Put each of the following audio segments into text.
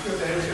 Yes.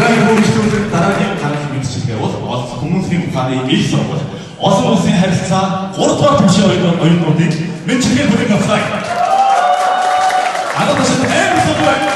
За хүмүүстүүл дараагийн гарах мэдчилгээ бол олон хүмүүсийн ухааны ил сургууль олон улсын харилцаа 3 дугаар түвшний оюутнуудыг мэдчилгээ бүлэг авсан. Алга ташид амар сургууль.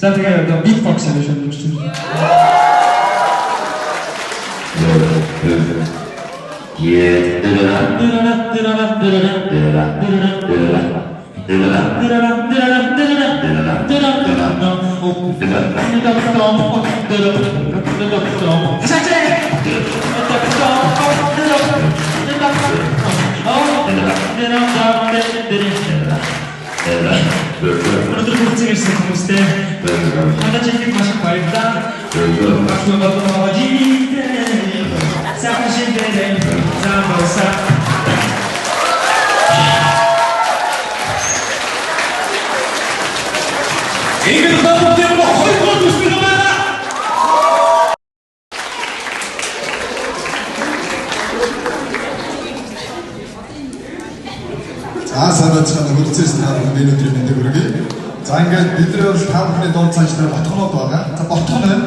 За тэгээ одоо beatbox хийх юм шиг. Өнөөдөр хүрэлцэн ирсэн хүмүүстэй хандаж ирэхэд маш их баярлалаа. Сайхан шинэ замбаса. Ингээд та бүхний өмнө хоёрдугаар түвшний байна. За санаацхан хүрэлцээс та бүхэнд энэ өдрийн мэндийг хүргэе. За ингээд бид нар бол та бүхний дунд цааш нар ботгонууд байгаа. За ботгон байна.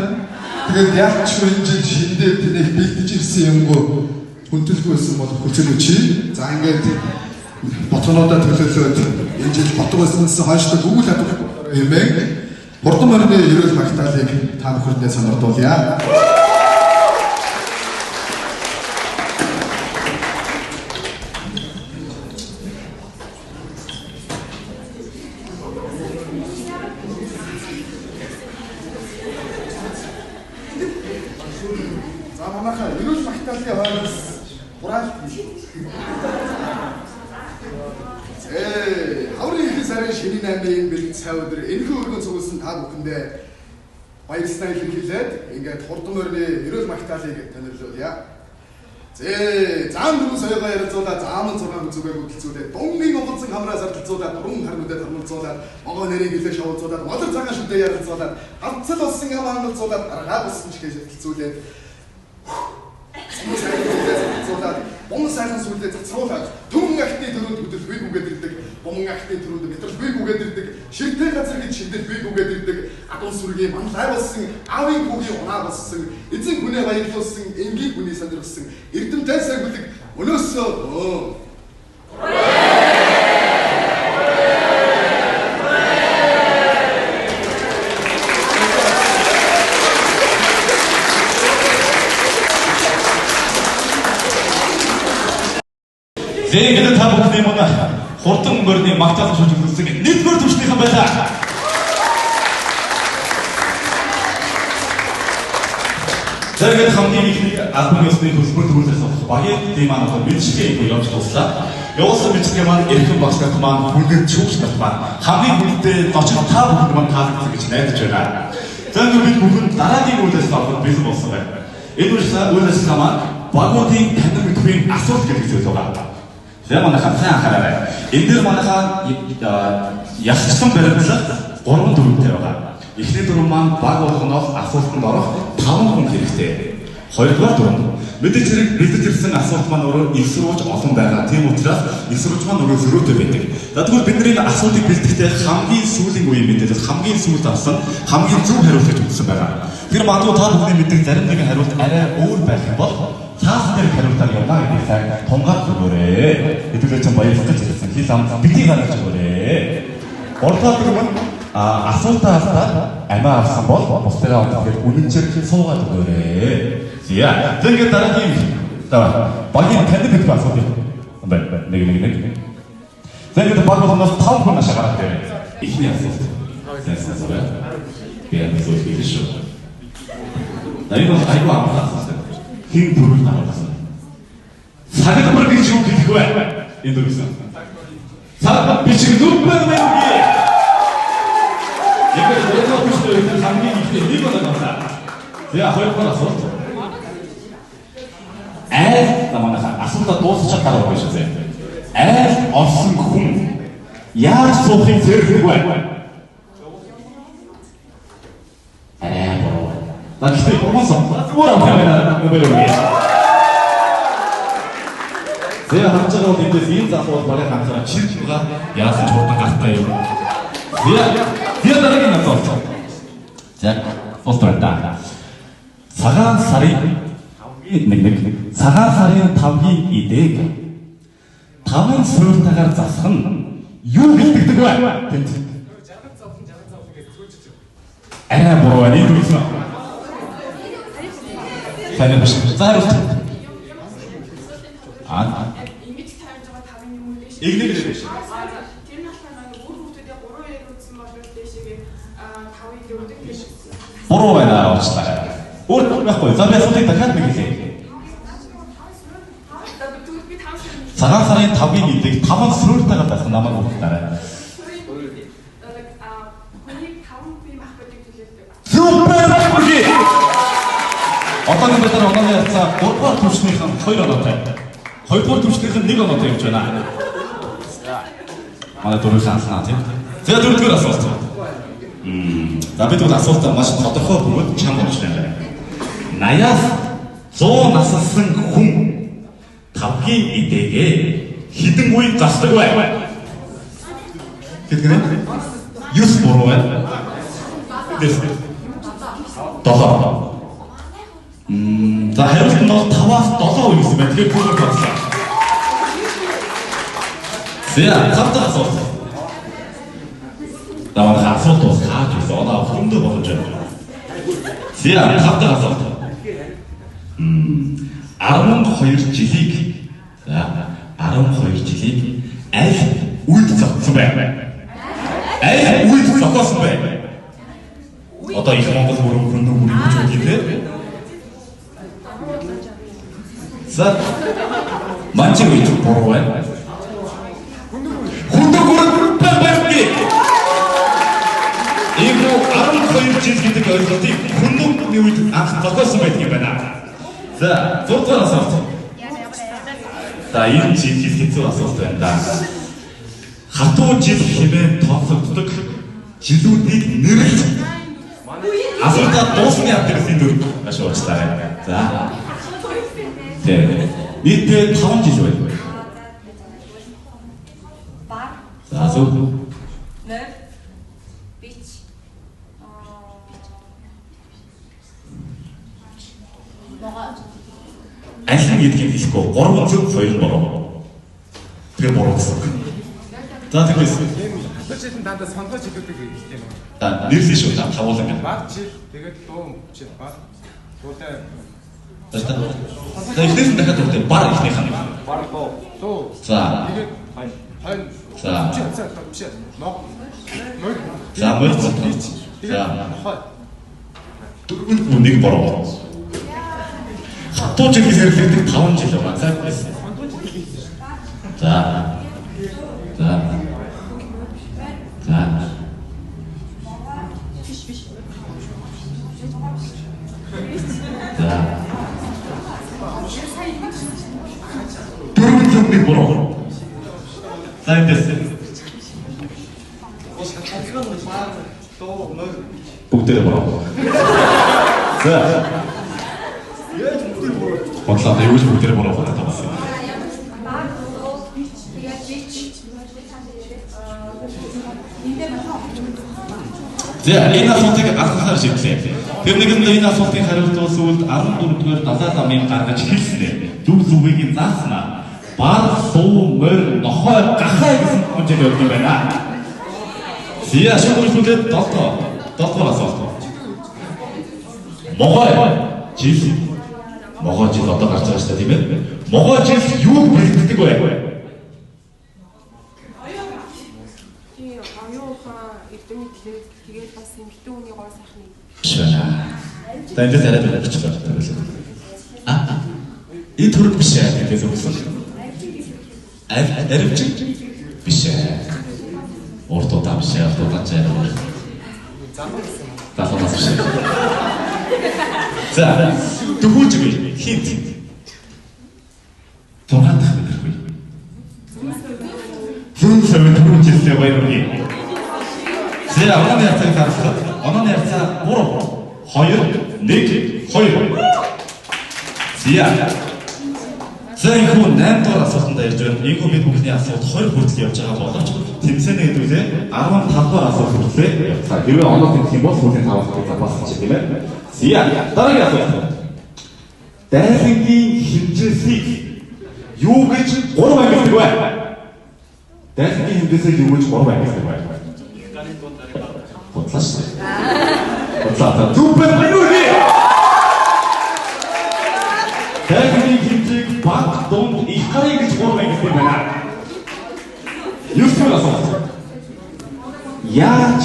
Тэгээд яг ч энэ жил шиндээ тэнэх бэлдэж ирсэн юмгүй хүндлэхгүй байсан бол хүлцэн өчий. За ингээд ботгонуудаа төлөөлөөд энэ жил ботго байснаас хойш гүгэл хадгалах хэмээн хурдан морины ерөөл магтаалыг та бүхэндээ сонирдуулъя. За манайхаа ерөөл магтаалын хойноос хураал хаврын ихэнх сарын шинийн 8-ны энэ бэлэн сайн өдөр энэхүү өргөн цугласан та бүхэндээ баярлалаа илэрхийлээд ингээд хурдан морины ерөөл магтаалыг тонёрлуулъя. Зам дөрвөн соёгоо ярилцуулаад, зааман 6 зүгээр хөдөлцүүлээд, дунгийн угалзан хамраас ардалцуулаад, дуран хармуудад хармалцуулаад, могоо нэрийг илээ шоволцуулаад, модор цагаан шүдээ ярилцуулаад, хавцал болсон ам хангалцуулаад, аргаа болсон чихээ шаталцуулаад, цуглаад, бум сайхан сүлдээ цацруулаад, түн ахтны төрөнд хөдөлгүй гүгээд ирдэг, бум ахтны төрөнд мэтрэлгүй гүгээд ирдэг, ширтээ газар гэж шидэлгүй гүгээд ирдэг, адуу сүргийн манлай болсон, аавын хүүгийн унаа болсон, эзэн хүнээ баярлуулсан, энгийн хүний сонирхсан, эрдэмтэй сайн хүлэг өнөөсөө өө. Тэгээд та бүхний өмнө хурдан морины магтаал шүүж өгсөн нэгдүгээр түвшнийхэн байлаа. За ингээд хамгийн ихний албан ёсны хөтөлбөр төгөлдрөөс болох багийн тийм маань одоо мэдчигээ их явж дуслаа. Явуулсан мэдчигээ маань эрхэм багш нарт маань хүндэт шүүгч нарт маань хамгийн хүндтэй зочин та бүхэнд маань таалагдсан гэж найдаж байна. За ингээд бид бүхэн дараагийн үйл ажиллагаа авахд бэлэн болсон байна. Энэ үйл ажиллагаа маань багуудын танин мэдэхүйн асуулт гэдэг зүйл байгаа. За манайхаа сайн анхаараарай. Энэ дээр манайхаа ялцсан баримтлал 3 дүрмтэй байгаа. Эхний дүрэм маань баг болгоноос асуултанд орох 5 хүн хэрэгтэй. Хоёрдугаар дүрэм. Мэдээж хэрэг бэлдэж ирсэн асуулт маань өөрөө их сурвалж олон байгаа. Тийм учраас их сурвалж маань өөрөө зөрүүтэй байдаг. За тэгвэл бидний асуултыг бэлтгэхдээ хамгийн сүүлийн үеийн мэдээлэл, хамгийн сүүлд авсан хамгийн зөв хариулт гэж үзсэн байгаа. Тэр магадгүй та бүхний мэддэг зарим нэгэн хариулт арай өөр байх юм бол цаасан дээр хариултаар явна гэдгийг сайн тунгаад өгөөрэй. Хэдүүлээ чинь баярлах гэж хэлсэн. Хил ам битгий гаргаж өгөөрэй. Гуравдугаар дүрэм нь асуултаа алдаад амиа авсан бол бусдыгаа онцлог үнэнчээр суугаад өгөөрэй. За тэгээд дараагийн багийн танил мэдэх асуулт юм байна. Нэг нэг нэг. За ингээд баг болгоноос 5 хүн ашаа гараад ирээ. Эхний асуулт. Сайн сонсоорой. Би асуулт хийлээ шүү. За энэ бол айгүй амархан асуулт. Хэн дөрөв харуулсан? Сагд гэж юу хэлэх вэ? Энэ дөрвсөн. Сагд бичиг нүбэр мэн үгүй. Яг л өөрөө түштэй хамгийн ихний нэг болоод байна. За хоёрдугаар асуулт. Айл манайхаа асуултаа дуусчихад дараа өгнө шүү дээ. Айл орсон хүн яаж суухыг зэрэг вэ? Арай буруу. За гэхдээ буруу сон. Зүгээр амархан байна. Нобел өгье. За харж байгаа бол эндээс ийм залуу бол барыг ганцаараа чирч байгаа. Яасан ч хурдан гартай юм. За дараагийн асуулт. За асуулт байна. Цагаан сарын 5-гийн 1 цагаан сарын 5-гийн идээг 5 сууртайгаар засах нь юу гэлдэгдэг вэ? Тэнд. 60 зовлон 60 зовлон гэж зүүжиж. Арай буруу байна. Энэ үсэн. Таны биш. За хариулт. Аа. Ингэж тавьж байгаа тавын юм уу дээш. Игнэг биш. Тэр нь болохоор нэг үр хүүхдүүдээ 3 2 үзсэн бол дээшээгээ 5-ыг өгдөг гэж. Буруу байна уучлаарай. Өөр байхгүй. За би асуултыг дахиад нэг хэлье. Цагаан сарын 5-ын гэдэг 5 сүртэйгээ байх намайг уучлаарай. Супер бүхий. Одоогийн байдлаар онооны харьцаа 3 дугаар түвшнийх нь 2 оноотой. 2 дугаар түвшнийх нь 1 оноотой явж байна. Манай дөрөв шанснаа тийм. За дөрөвдүгээр асуулт. За бид бол асуултаа маш тодорхой бөгөөд чанга болж байна. 80-аас 100 наслсан хүн тавгийн эдэгээ хэдэн үе засдаг вэ? Тэтгэр 9 буруу байна. 7. За хариулт нь бол 5-аас 7 үе гэсэн байна. Тэгэхээр бүгд бодлоо. За 5 дахь асуулт. Даваа асуулт бас хааж байсан. Одоо хүндэ боломж байна. За 5 дахь асуулт. 12 жилийг за 12 жилийг аль үед зогссон бэ? Аль үед зогссон бэ? Одоо их Монгол бүрэн хүндэн бүрийг гэж үгий те. За манчиг үед буруу байна. Хүндэн бүрэн байна. Иймүү 12 жил гэдэг ойлголтыг хүндэн үед анх зохиосон байдаг юм байна. За 6 дугаар асуулт. За энэ жил хэцүү асуулт байна да. Хатуу жил хэмээн тооцогддог жилүүдийг нэрлэж асуултаа дуусны адресийн дүр маш уучлаарай. За. Тэ. Нийтдээ 5 жил байна. За зөв. 0 бич. Аль нь гэдгийг хэлэхгүй. 3 зөв, 2 буруу. Тэгээ буруу гэсэн үг. За тэгээс. Хатуу жил нь дандаа сонгож илүүдэг гэдэг юм. За нэрлэе шүү. За тавуулан гэх. Баг жил тэгээд дуу жил баг. Дуутай. За эхнээс нь дахиад дуутай. Бар эхнийх нь. Бар дуу. Дуу. За. Тэгээд хойно. За. Биш. Мог. Мог. За мод. За. Нохой. Дөрөв нэг буруу. Хатуу жил гэж нэрлэгдэх 5 жил байгаа. За. За. За. За. За. Дөрөв зөв нэг буруу. За эндээс. Бүгдээрээ буруу. За. Бодлоо юу ч бүгдээрээ буруу болоод байгаа юм. За энэ асуултыг алхахаар шийдлээ. Тэр нэгэнд энэ асуултын хариулт бол сүүлд 14 дугаар Далай ламын гаргаж хэлсэн. Зүг зүгийг зааснаа бар, суу, морь, нохой, гахай гэсэн хэмжээнд явдаг юм байна. За шүүмжлүүлээд 7 дугаар асуулт. Могой жил. Могой жил одоо гарч байгаа шүү дээ, тийм ээ? Могой жил юу бэлддэг вэ? Тийм, оюун ухаан эрдэм мэдлэг тэгээд бас эмэгтэй хүний гоо сайхныг. Биш байна. За эндээс арай бэлдэж байгаа. Аа. Энэ төрөл биш ээ гэдэг үгсэн. Аривч биш ээ. Урд удаа биш ээ, урд удаа ч арай. Залуу нас биш. За, дөхүүлж өгье. Хинт. 6 дахь мэдрэхгүй. Зүүн совин түрүүн жилдээ баяр хүргэе. За, онооны харьцааг харахад онооны харьцаа 3 2 1 2. За. За энэхүү 8 дугаар асуултанд ярьж байна. Энэхүү бид бүхний асуулт 20 хүртэл явж байгаа боловч тэмцээний хэдүүлээ 15 дугаар асуулт хүртлээ явцгаа. Хэрвээ оноо тэмцэх юм бол сүүлийн 5 асуултыг запаслах чинь тийм ээ. За дараагийн асуулт. Дайлангийн хэмжээсийг юу гэж 3 ангилдаг вэ? Дайлангийн хэмжээсийг юу гэж 3 ангилдаг вэ? Бодлоо шүү дээ. За зүг байна юу вэ? Дайны хэмжээг баг дунд их гарын гэж гурван ангилсан юм байна. Юусэн асуулт. Яаж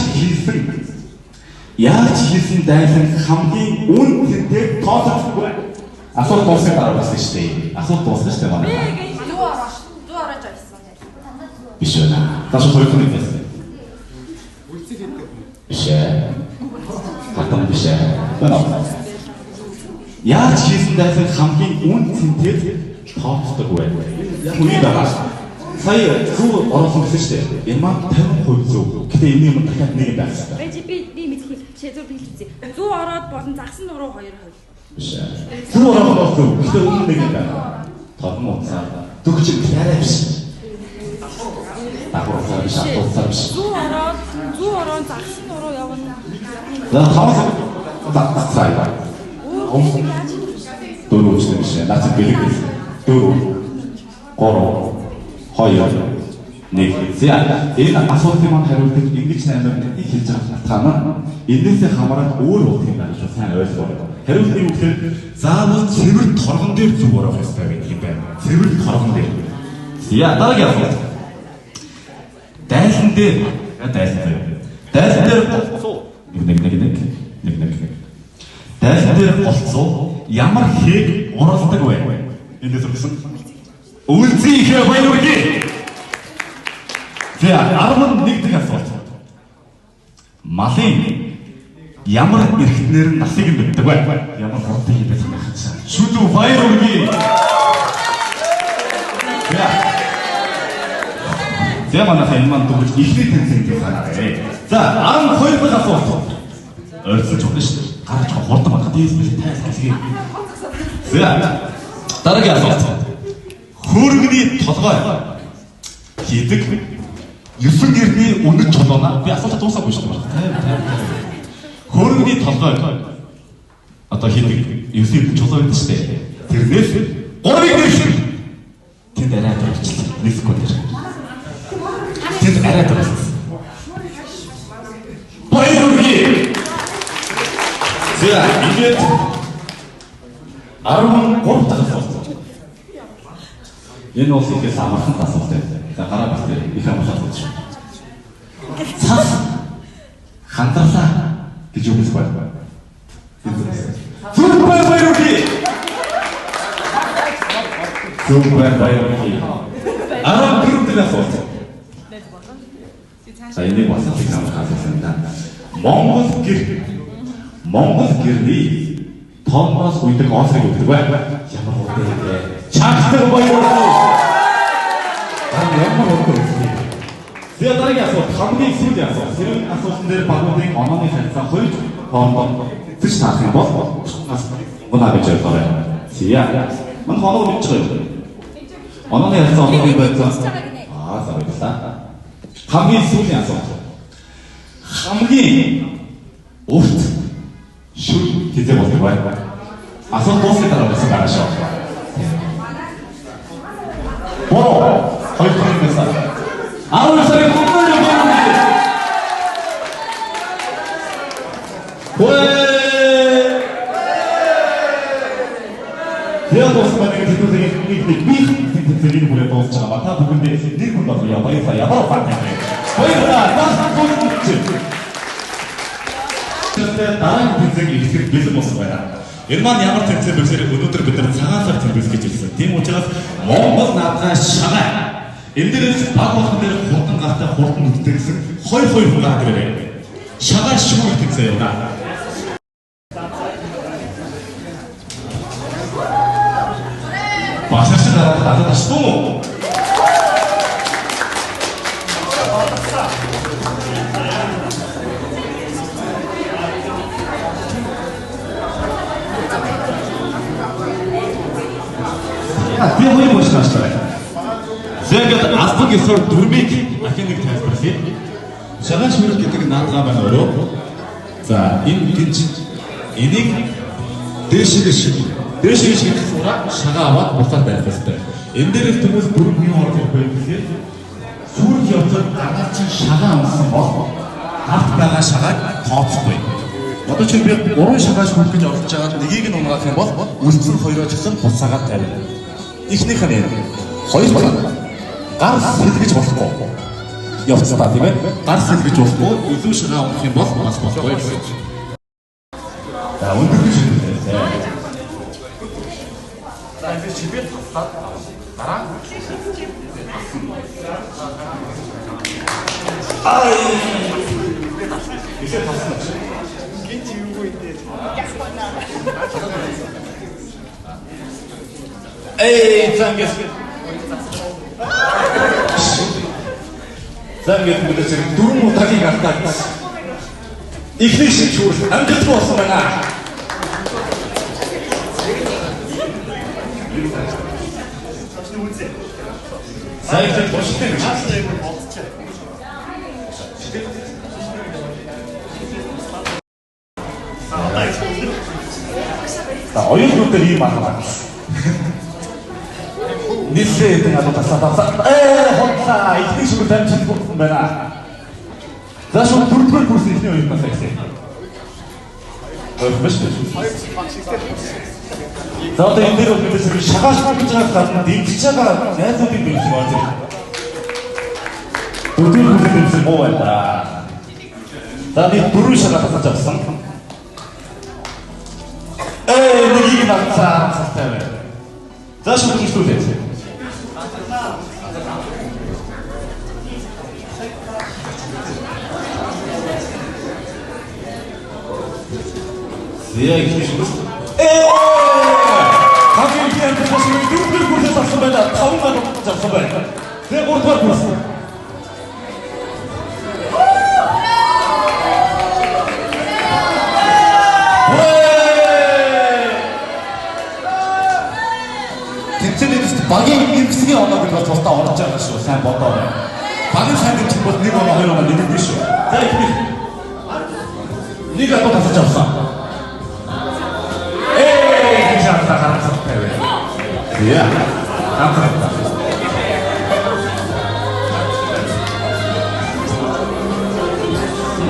хийсэн дайлан хамгийн үн цэнтэй тооцохгүй. Асуулт дуусны дараа болсон шүү дээ. Асуулт дуусна шүү дээ манай. Зүү орож авсан. Биш байна. За шууд хоёр хүн байсан. Үлцэг хийдэг. Биш ээ. Хатан биш ээ. Байна. Яаж хийсэн дайлан хамгийн үн цэнтэй тооцдог вэ? Яг үний байгаа. Сая зүү оруулсан гэсэн шүү дээ. Энэ маань 50% зөв. Гэтэ энэ юм дахиад нэг юм байх хэрэгтэй. Бэж би мэдэх биш зөв хэлчихье. Зүү ороод болон загсан нуруу 2%. Биш ээ. Зүү ороод бол зөв. Гэтэ өмнө нэг юм байна. Тодон утсаа. Төгч арай биш. Давхар утсаа биш, авто утсаа биш. Зүү ороод загсан нуруу явна. За 5 сая. Дөрөв үчтэй биш. Наац бэлэг биш. 4 3 2 1. За энэ асуултын маань хариултыг ингэж амар нэг хэлж байгаа шалтгаан нь энээсээ хамаарат өөр болт юм байна шүү. Сайн ойлгоорой. Хариулт нь юу гэхээр заавал цэвэр торгон дээр зүг орох ёстой гэдэг юм байна. Цэвэр торгон дээр. За дараагийн асуулт. Дайлан дээр дайлан заяа. Дайлан дээр голцоо 1 1 1 1 1 1. Дайлан дээр голцоо ямар хээг уралдаг вэ? Эндээс өгсөн. Үлзий ихэ баяр хүргэе. За 11 дахь асуулт. Малын ямар эрхтнэр нь насыг нь мэддэг вэ? Ямар хурдан хийбэл санахсан. Шүлүү баяр хүргэе. За манайхаа энэ маань дөрвж ихний тэнцэн санаарай. За 12 дахь асуулт. Ойролцож байна шүү дээ. Гарч хурдан бодох дээс биш тайлах гэсэн. За дараагийн асуулт. Хөргөний толгой хийдэг 9 гэрний үнэн чулууна. Би асуултаа дуусаагүй шүү дээ. 50. Хөргөний толгой одоо хийдэг 9 гэрний чулуу гэдэг шүү дээ. Тэрнээс 3-ыг нэршин. Тэнд арай дурчлаа. 1 секунд дээр. Тэнд арай дурчлаа. Баяр хүргэе. За ингээд 13 дахь асуулт. Энэ бол ихээс амархан асуулт байна. За гараа бэлтээ их амархан асуулт шүү. Цас хандарлаа гэж юу гэж байна? Зүг баяр хүргэе. Зүг баяр хүргэе. 14 дахь асуулт. За энийг бас их амархан асуулт юм да. Монгол гэр. Монгол гэрний томоос уйдаг онцлог өгдөг бай. Ямар хурдан вэ? Чагтар баяр хүргэе. Ямар хурдан вэ? За дараагийн асуулт хамгийн сүүлийн асуулт. Тэр асуултан дээр багуудын онооны харьцаа хоёр хоорондоо зэж таарах юм бол гунаа гэж ойлгоорой. За. Манай оноо мэдж байгаа юм. Онооны харьцаа онооны байцаа. Аа за баярлалаа. Хамгийн сүүлийн асуулт. Хамгийн урт шүл хизээ болдог бай. Асуулт дуусны дараа болсон байгаа шүү. Бороо хоёр дахь байсан. 12 сарын 3-нд баяр. Тэгээ дууссан байна гэдэг зүйлийг нэг би тэнцвэрийг бүрээ дуусч байгаа ба та бүхэндээ нэг хүн болгоё. Баярлалаа. Ямар ухаантай вэ? Баярлалаа. Дараагийн тэнцэг ирэхэд бэлэн болсон байна. Энэ маань ямар тэнцэг вэ гэхээр өнөөдөр бид нар цагаан сар тэмдэглэх гэж ирсэн. Тийм учраас Монгол наадгаа шагаа. Энэ дээрээс баг болгон дээр хурдан гартай хурдан нүдтэй гэсэн хоёр хүн гараад ирээрэй. Шагаа шүүх тэнцээ явна. Багш нар надад ашгүй мó? Би хоёр багш нааштай. Тэгээд албан ёсоор дүрмийг ахин нэг тайлбарлая. Шагаан шүрэг гэдэг наадгаа байна өөрөө. За энэ гинж энийг дээшээ шиг. Дээшээ шигэх сураа шагаа аваад буцаад барих хэрэгтэй. Энэ дээрээс хүмүүс дөрөв хүний орж ирэх байх гэхээр сүрх явцад гараад чинь шагаа унсан бол гарт байгаа шагааг тооцохгүй. Одоо чи би 3 шагааш хүрэх гэж оролдож байгаа нэгийг нь унгаах юм бол үлдсэн хоёроо ч гэсэн буцаагаад тавина. Эхнийх нь энэ. Хоёр дахь нь гар сэлгэж болохгүй. Явцдаа тийм ээ. Гар сэлгэж болохгүй. Илүү шагаа унах юм бол бас болохгүй гэсэн. За өндөр шилбээ. За ингэ шилбээ таслаад дараа ай Бисээ тасна. Гинт юугүй дээ. Эй, зангээс. Зангээс мэдээж дөрвөн удаагийн алдаа. Эхний шиг шүүрэл амжилтгүй болсон байна. За их туршилтын биш. За оюутнууд дээр ийм арга байна. Нэлээд хэдэн адуу таслаа. Хотлаа. Эхний шүрэл амжилтгүй болсон байна. За шууд дөрөвдүгээр курсын эхний оюутнаас эхлэе. Биш. За одоо энэ дээр бол мэдээж шагааш гэж байгаа гадна дэмжиж байгаа найзуудын дэмжлэг орж ирнэ. Дөрөвдүгээр курсын дэмжлэг муу байна да. За нэг дөрвөн шагаа татаж авсан. Нэгийг навцаа цастай байна. За шууд дэмжлүүлээ. За эхний шүрэл. Хамгийн их амжилт шиг дөрөвдүгээр курсээс авсан байна. 5 гал авсан байна. Тэгээ гуравдугаар курс. Тэмцээний багийн дэмжлэгийн оноо гэж бас тусдаа орж байгаа шүү. Сайн бодоорой. Багийн сайн дэмжлэг бол нэг оноо, хоёр оноо нэг биш шүү. За эхний нэг адуу тасаж авсан. Yeah.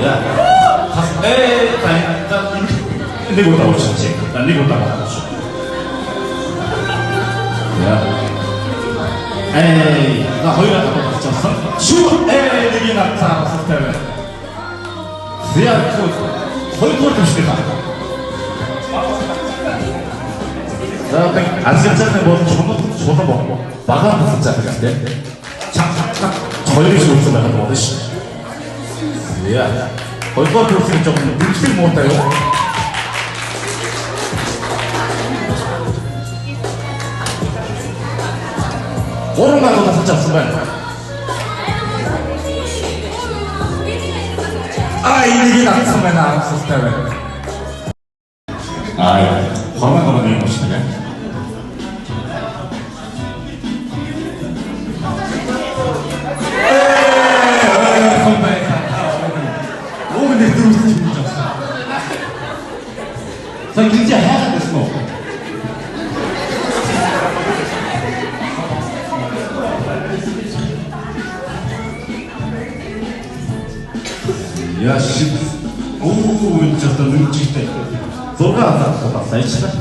Yeah. Нэг удаа ууччих. Нэг удаа ууччих. Yeah. На хоёр удаа уучсан. Шүү. Нэг навцаа асуултай байна. За, хоёрдугаар төвшний та. За одоо азиатын бол чунал чулан бол багаар тасалж байгаа тийм. Чак чак хоёрыг шүүсэн байхад болно шүү. За. Хоёрдугаар төвшний жоохон дэмжлэг муутай юу? Гурван гал тасалж авсан байна. Аа, энийг авсан байна. Асуултай байна. Аа, хорвон хорвон юм шиг тийм. Уг нэг дөрөвч юм авсан. За гинжи хайгаад байсан уу? Яа шит. Оо энэ ч одоо нүжигтэй. 6 хазаа бас ажиллаа.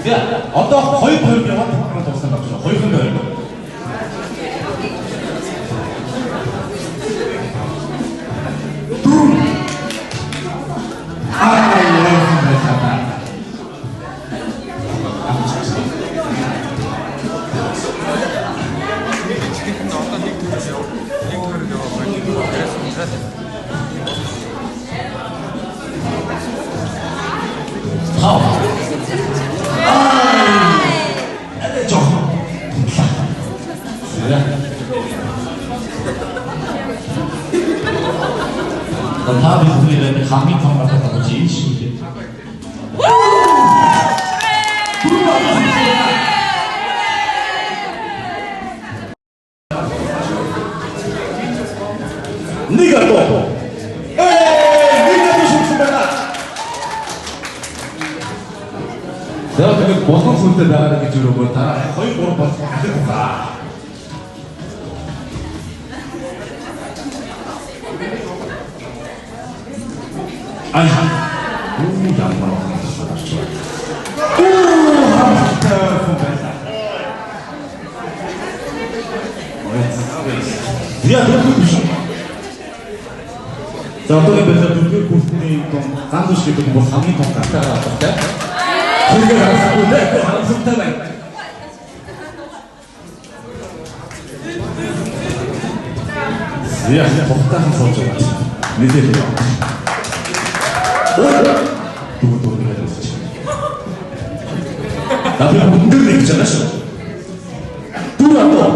За одоо хоёр хоёр яваад байгаа дууссан байх шүү. Хоёр хоёр. Дөрөв. Аа та бидний хамгийн том гартаа болж энэ шүү дээ. Нэг адуу. Нэг адуу шүтсэн байна. За тэгээд болон сүлдээ байгаа гэж өрөөгөө дараа 2 3 болох ахих ухаа. Ай. Уу ямар байна. Уу хамттай хүн байлаа. Яа дөрөв биш. За одоогийн байдлаар дөрөвдүгээр курсны том ган дүш гэдэг нь бол хамгийн том гартаагаа авдаг. Тэгэхээр харахгүй нэ харамсалтай байна. Яа тухтаахан сууж байгаа. Нэлээд юм. Дүү дүү гэж. Надад өндөр нэг гэж байгаа шүү. Дүү одоо.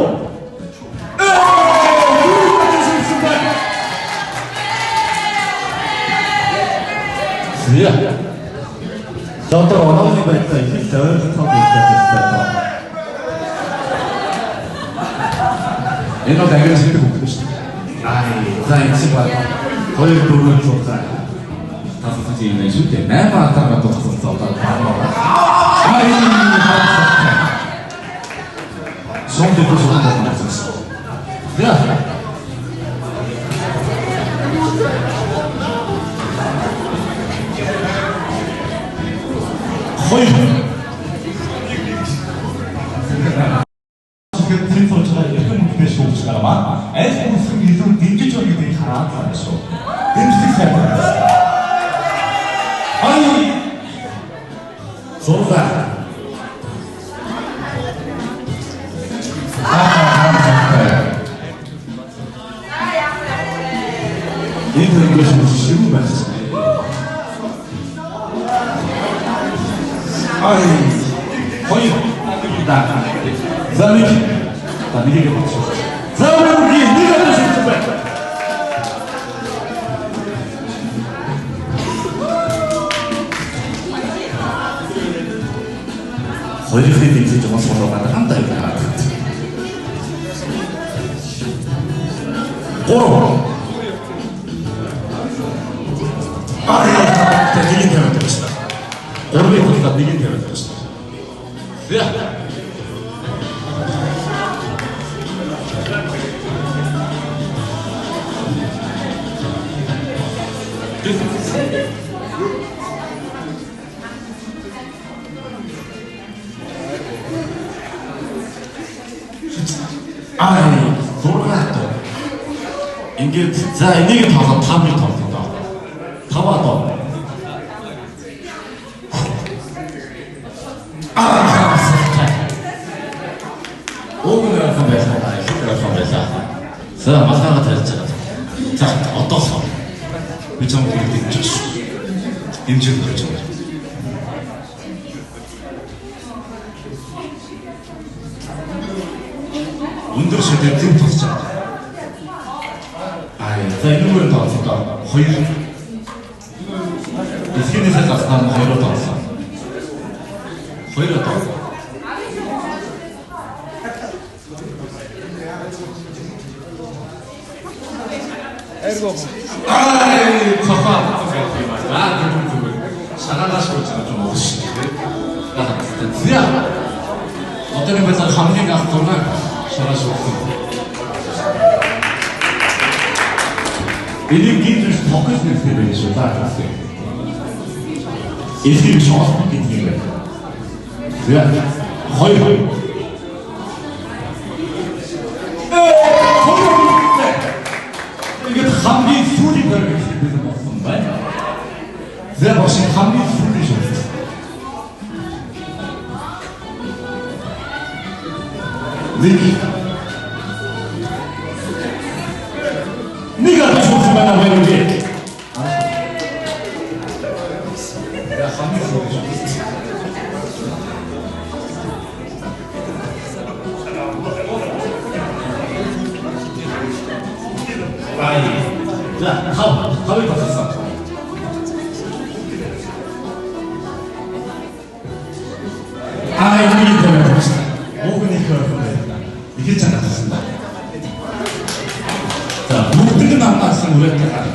За. За одоо одоогийн байдлаар их л ойролцоог үзэх хэрэгтэй. Энэ бол англи хэлтэй хүүхэд шүү дээ. Аа, за энэ чинь баг 2 4 6 тасалсан юм байна шүү дээ. 8 атарга дууссан одоо баг. Аа, сон дээр суудаг болсон. За. Хоёр. Тэгэхээр тэр сууж байгаа эрхэм хүнтэй шүүгч нар маань аль бүсгэн илүү дэмжиж байгаа гэдгийг хараад байна шүү. Дэмжлэг сайн байна. Ай! Зурга. Энэ хөрөнгө шүүгч байна. Ай. Хоёр. Да. За нэг. За нэгийг бодчих. За бүргийн нэг одоо шүүгч байна. Хоёрын дэмжиж байгаа суулгаа хамтаа яваад. Гурав. Аа, нэг тавиад байна шүү. Гурвын талаад нэг тавиад байна шүү. За. Ай, 6 доо. Ингээд за энийг тоглоод 5-ыг тоглоо доо. 5 доо. Аа, уг нь ойрхон байлаа. Их ойрхон байлаа. За, малгайгаа тарьж байгаа. За, одоо л би чамд хэрэг дэмжиж шүү. Дэмжиж болж байгаа. Өндөр шүдээр зөв тусч байгаа. Аа, за энэгээр тооцоо доо. 2. Эсхинээсээ заснаар нь 2-оо тооцсон. 2-оо тооцсон. Ай, цохоо юм аа. Зүгээр. Шагаанаас шүүж байгаа юм уу шүү дээ. За. Одоогийн байдлаар хамгийн анх 6 шараа шүүсэн. Энийг гинж фокус нэртэй байх шүү. За гэсэн. Эсхийг шоолох гэдэг юм байна. За. 2. Ингээд хамгийн сүүлийн дөрөв гэсэн болсон байна. За багш хамгийн сүүлийн шүү. Нэг. Нэг одоо шүүсэн байна баяр үгүй. За хамгийн сүүлийн шүү. Ай. За, тавыг баталсан. Аа, энийг тавиад байна. Уг нь их ойрхон байна. Их чанар болсон ба. За, бүгд нь амгаасан үрээтэй гар.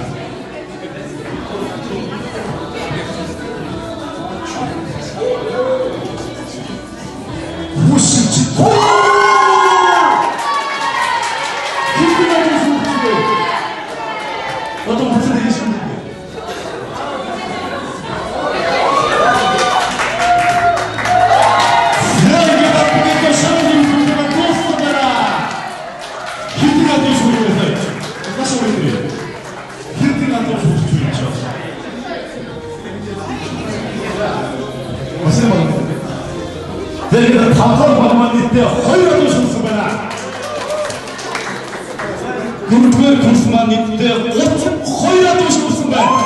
Дөрөвдүгээр курс маань нийтдээ 32 адуу шүүрсэн байна.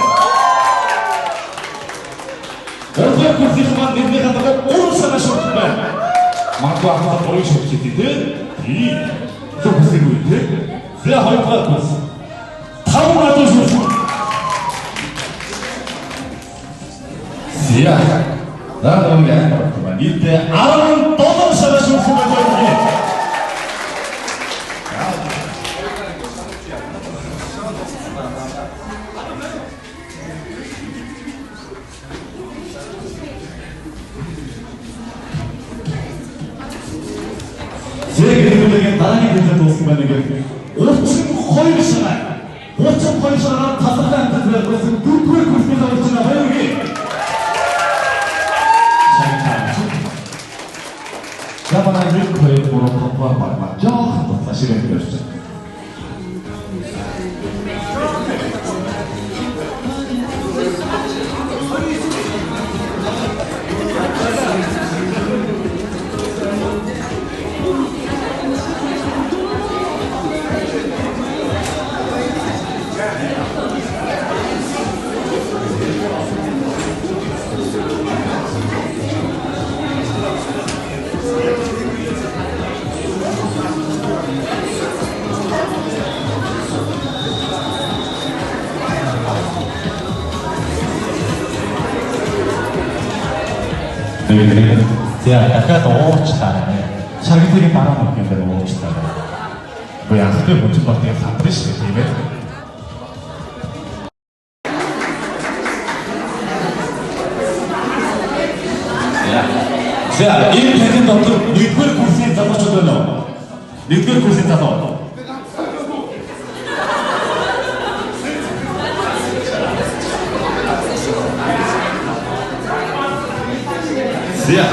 Гуравдугаар курсын маань нэрнийхээ дагуу 3 шараа шүүрсэн байна. Магадгүй ахлах 3 шүүрч идэв тий. Тийм. Зөв хүсээгүй тий. За хоёрдугаар курс 5 адуу шүүрсэн. За. Дараа нь яа байна. Нийтдээ 17 шараа шүүрсэн байна. Зэг дараагийн хэлээр дууссан байна гэх 32 шараа. 32 шараа талархай амтд байсан дөрөвдүгээр курсны авч байна баяргий. За манай 1 2 3 5 дугаар баг маань жоохон дутлаа ширээн ярьж байна. За дахиад уучлаарай. Шагналыг дараа нь өгөх юм байна уучлаарай. Үгүй анхны хүчин бол тийм сандрын шүү дээ тийм ээ. За энэ тэрийн дотор нэгдүгээр курсын залуучууд байна уу? Нэгдүгээр курсын залуу. За.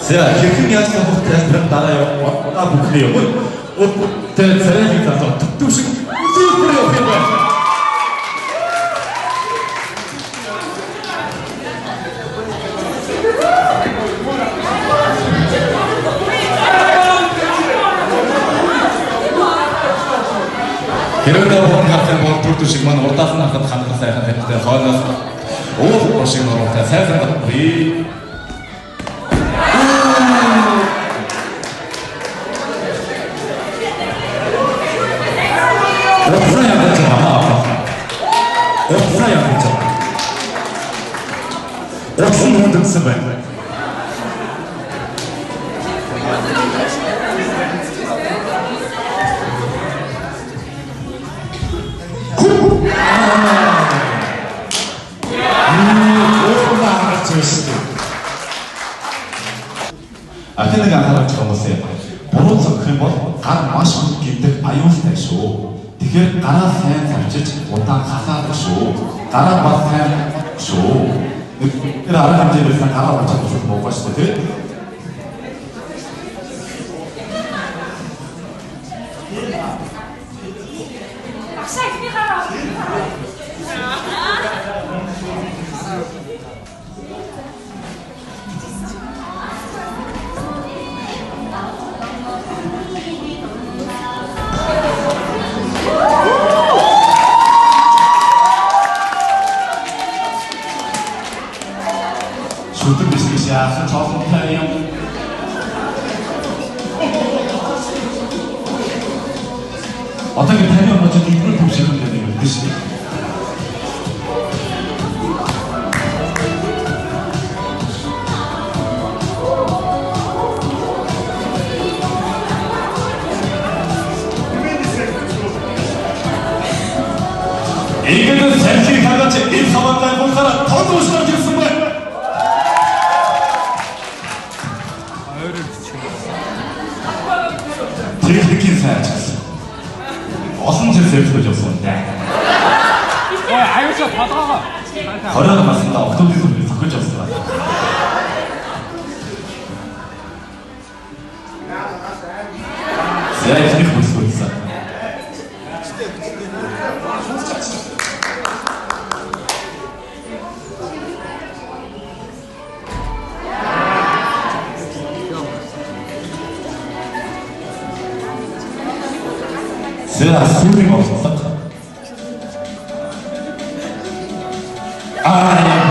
За хэрхэн яаж явах тайлбар дараа яваа бүхний юм. Тэр царайлыг залуу төв шиг зүүр явах юм байна. Хэрвээ та бүхэн харах юм бол түр шиг маань урдаас нь харахад хандлага сайхан хэрэгтэй. Хойноос уул шиг нуруутай сайхан би. Утсаа явуулж байгаа. Утсаа явуулж байгаа. Утсан хүндсэн байна. Ахын нэг анхаарах хүмүүсээ буруу зогх юм бол гар маш хүнд гэмтэх аюултай шүү. Тэгэхээр гараа сайн цавчиж удаан халаадаг шүү. Гараа бас сайн шүү. Тэр арга хэмжээнээс гараа уучаад шууд муугаа шүү дээ. Багшаа ихний гараа. Шүтэн биш яасан цоохонтой юм. Одоо ингэ таны өмнө чи нэгдүгээр төвшин юм гэдэг юм биш үү? Ингээд сэлхий хагаач энэ хамаатай гунхаараа тод уушраад ирсэн байна. Техникийн сайн ажилласан. Олон жил сэвшүүлж явсан юм. Ой, аюулсаа толгоогоо. 20 наснда октоодын сүмийг зохиож явсан. За их бүсгүйсэн. За сүүлийн оролдлого. Аа яа.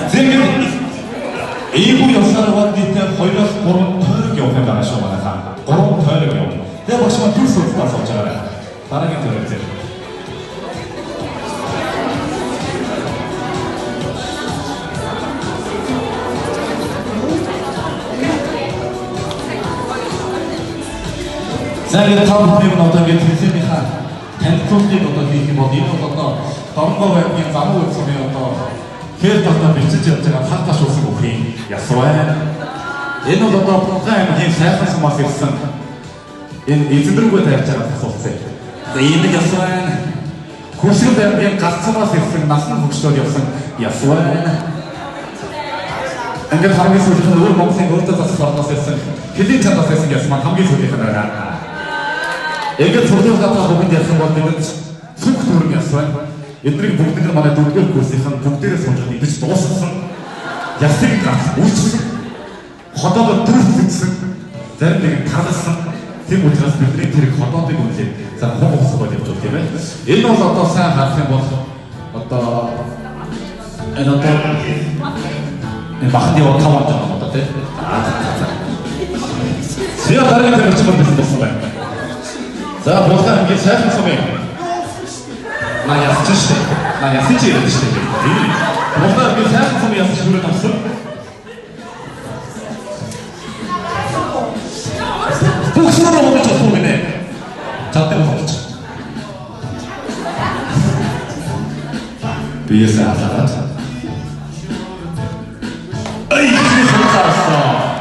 За ингээд эйгүү явсаар бол нийтдээ 2-3 тойрог явах юм байна шүү манайхаа. 3 тойрог явна. Тэгээ багш маань дүр сурталаа сууж байгаа. Дараагийн тойрог дээр. За ингээд та бүхний минь одоо ингээд тэнцэнийхаа танилцуулгыг одоо хийх юм бол энэ бол одоо Дорногов аймгийн Замуу улсын одоо хэр дотор бичиж явж байгаа таг таш үсэг бүхийн яс байна. Энэ бол одоо Булган аймгийн сайхан сумаас ирсэн энэ эзэндрүүгээ тавьж байгаа асуулт. За ийм нэг яс байна. Хүсгэл аймгийн Галцсумаас ирсэн насан хөгжлөөр явсан яс байна. Ингээд хамгийн сүүлийнх нь өвөр Монголын өөртөө засах орноос ирсэн Хэлийн чандаас ирсэн яс маань хамгийн сүүлийнх нь байна. Ингээд сургуулийн гадаа бүгд ярьсан бол бидэнд сүнх төрөн яс байна. Эднийг бүгднийг нь манай дөрөвдүгээр курсынх нь бүгдээрээ сууж идэж дуусгасан. Ясыг ганц үйлчилсэн. Ходоодоо төрөлцсөн. Зарим нэг нь тарласан. Тийм учраас бидний тэр ходоодыг үнэлээд за хуг ухсах болж явж байгаа тийм ээ. Энэ бол одоо сайн харах юм бол одоо энэ одоо энэ бахны яваа 5 он одоо тийм. За дараагийн төрөлч болсон болсон байна. За Булган аймгийн сайхан сумын на ясч штэ. На ясч яриад штэ. Булган аймгийн сайхан сумын ясч хүрээд авсан. Бүгсээр болж болох гинэ. Чаддаг болж. Биесээ халаад. Ай хөлсөсөн.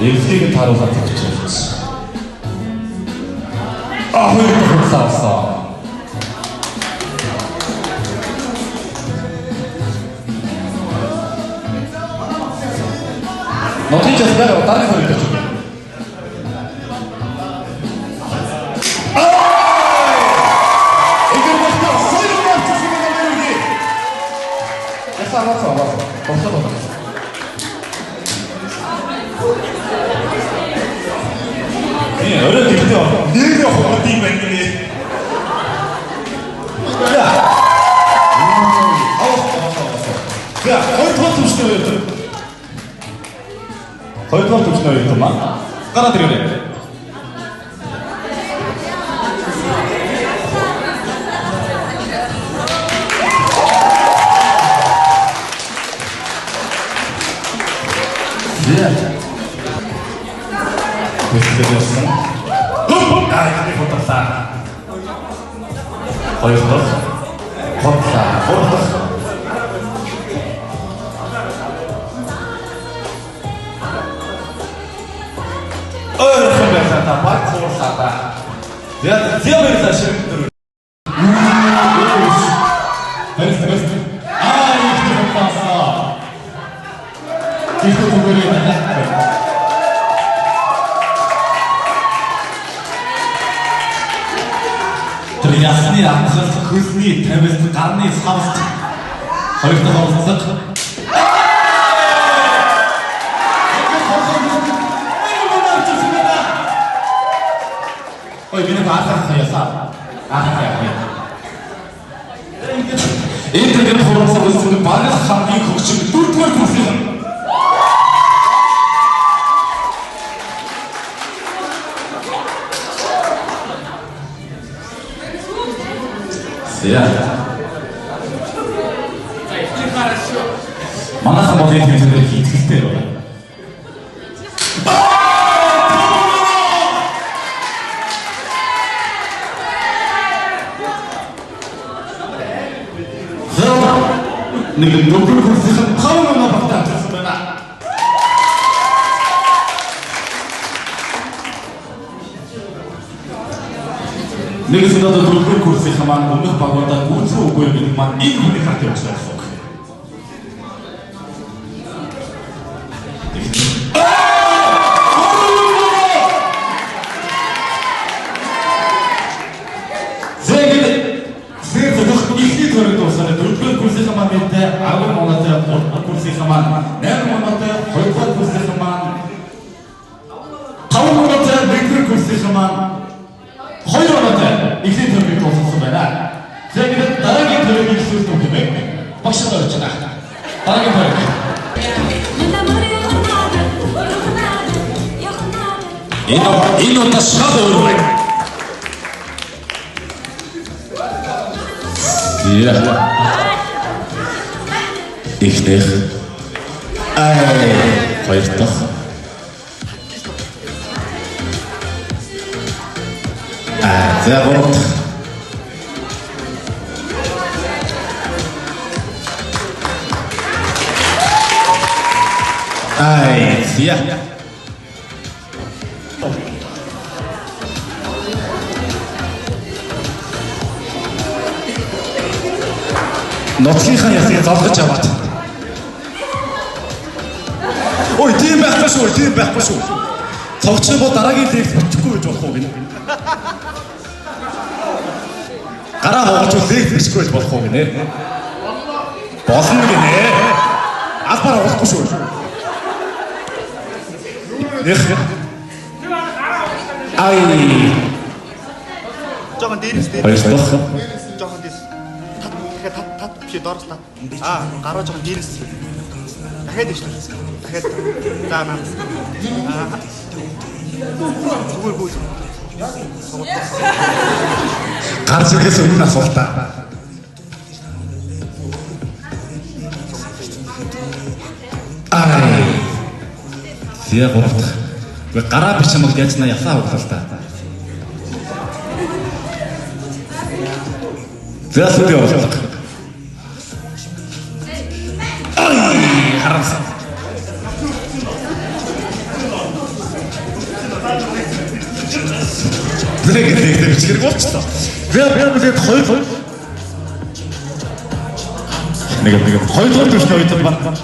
Эвлийг тааруулаад тавьчих. А хоёр дахь авсан. Нотын часгаар дараагийн хоёр дээр чиг. Орой тэгтээ нэрээ хурд юм байна гинэ. За. За, хоёрдугаар түвшний хоёр. Хоёрдугаар түвшний хоёр юм аа. Гараад ирээрэй. За. Тэгсэн. Аа, их бодлаа. Хоёр дахь, бодлаа. Гурав дахь. Ойрхон байлаа та, баг цуурлаа та. За, зэмэрла ширхтэр. Барьс, барьс. Аа, их бодлаа. Их зүгээрээ. Тэр ясны амхал, хөлний тавилт, гарны савст. Хоёр дахь оролцох. Ой, миний баатар ясаа. Аа яа. Энэ тэр хурцсан үсэг баг хамгийн хөгжим дөрөвдүгээр курсын. За. Манайхан бол энэ тэмцээнд их итгэлтэй байна. Нэг дөрөвдүгээр курсын 5 оноо багтаа авчихсан байна. Нэгсэн одоо дөрөвдүгээр курсын маань өмнөх багуудаа гүйцэв үгүй гэдэг маань энэ хүний харт явж байгаа гэсэн үг. мэдээ 10 оноотой 3 дахь курсынхан маань, 8 оноотой 2 дахь курсынхан маань, 5 оноотой 1 дахь курсынхан маань, 2 оноотой эхний тойргийг дуусгасан байна. За ингээд дараагийн тойргийг эхлүүлэх юм хэмээн багш нар орж байна. Дараагийн тойрог. Энэ удаа шал өөр байна. Яа. Эхнийх. Ай, хоёр дахь. Аа, за гурав дахь. Ай, за. Нотлынхаа ясыг золгож аваад. Ой, тийм байхгүй шүү, тийм байхгүй шүү. Цогцсон бол дараагийн лекц бичихгүй гэж болох уу гинэ. Гараа хогож лекц бичихгүй гэж болох уу гинэ. Болно гинэ. Албаар оруулахгүй шүү. Нэх. Ай. Жохон дээрээс дээр. Хоёр дахь. Жохон дээрээс. Тат тат биш доороос тат. Аа, гараа жохон дээрээс. Дахиад дэвшлээ. Дахиад. За наа. Аа. Зүгээр гүйц. Гарч ирэхээс өмнө асуултаа. Ай. Зэ гурав дахь. Гэхдээ гараа бичих юм бол яаж на ясаа хөглөө л та. За сүүлийн оролдлого. Ай, харамсан. Зэг бичих хэрэг болчлоо. Би тэгээд хоёр нэг хоёр дахь түвшний үед байна.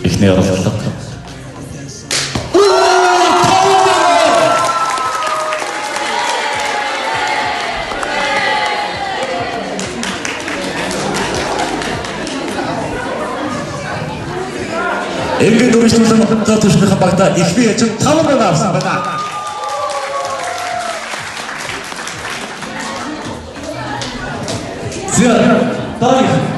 Эхний оролдлого. Ингээд үргэлжлүүлэн за түвшнийхэн багтаа эхний ээжин 5 оноо авсан байна. За дараагийн.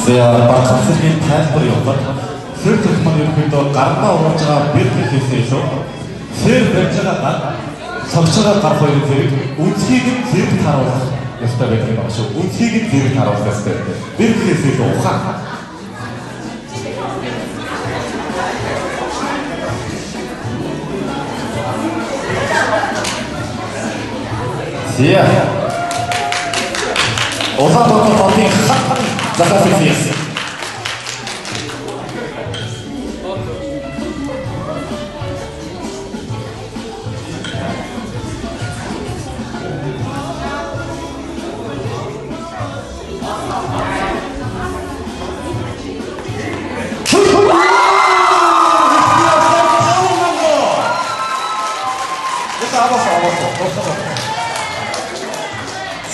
За багц зэргийн тайлбар явуулаад сэр төрх маань ерөнхийдөө гарбаа урж байгаа бэр гэхээс илүү сэр барьж байгаа гар цогж байгаа гар хоёрын зэрэг үнцгийг нь зэрэг харуулах ёстой байдаг юм байна шүү. Үнцгийг нь зэрэг харуулах ёстой. Бэр гэхээс илүү ухаан. За. Улаанбаатар хотын хат захаас ирсэн.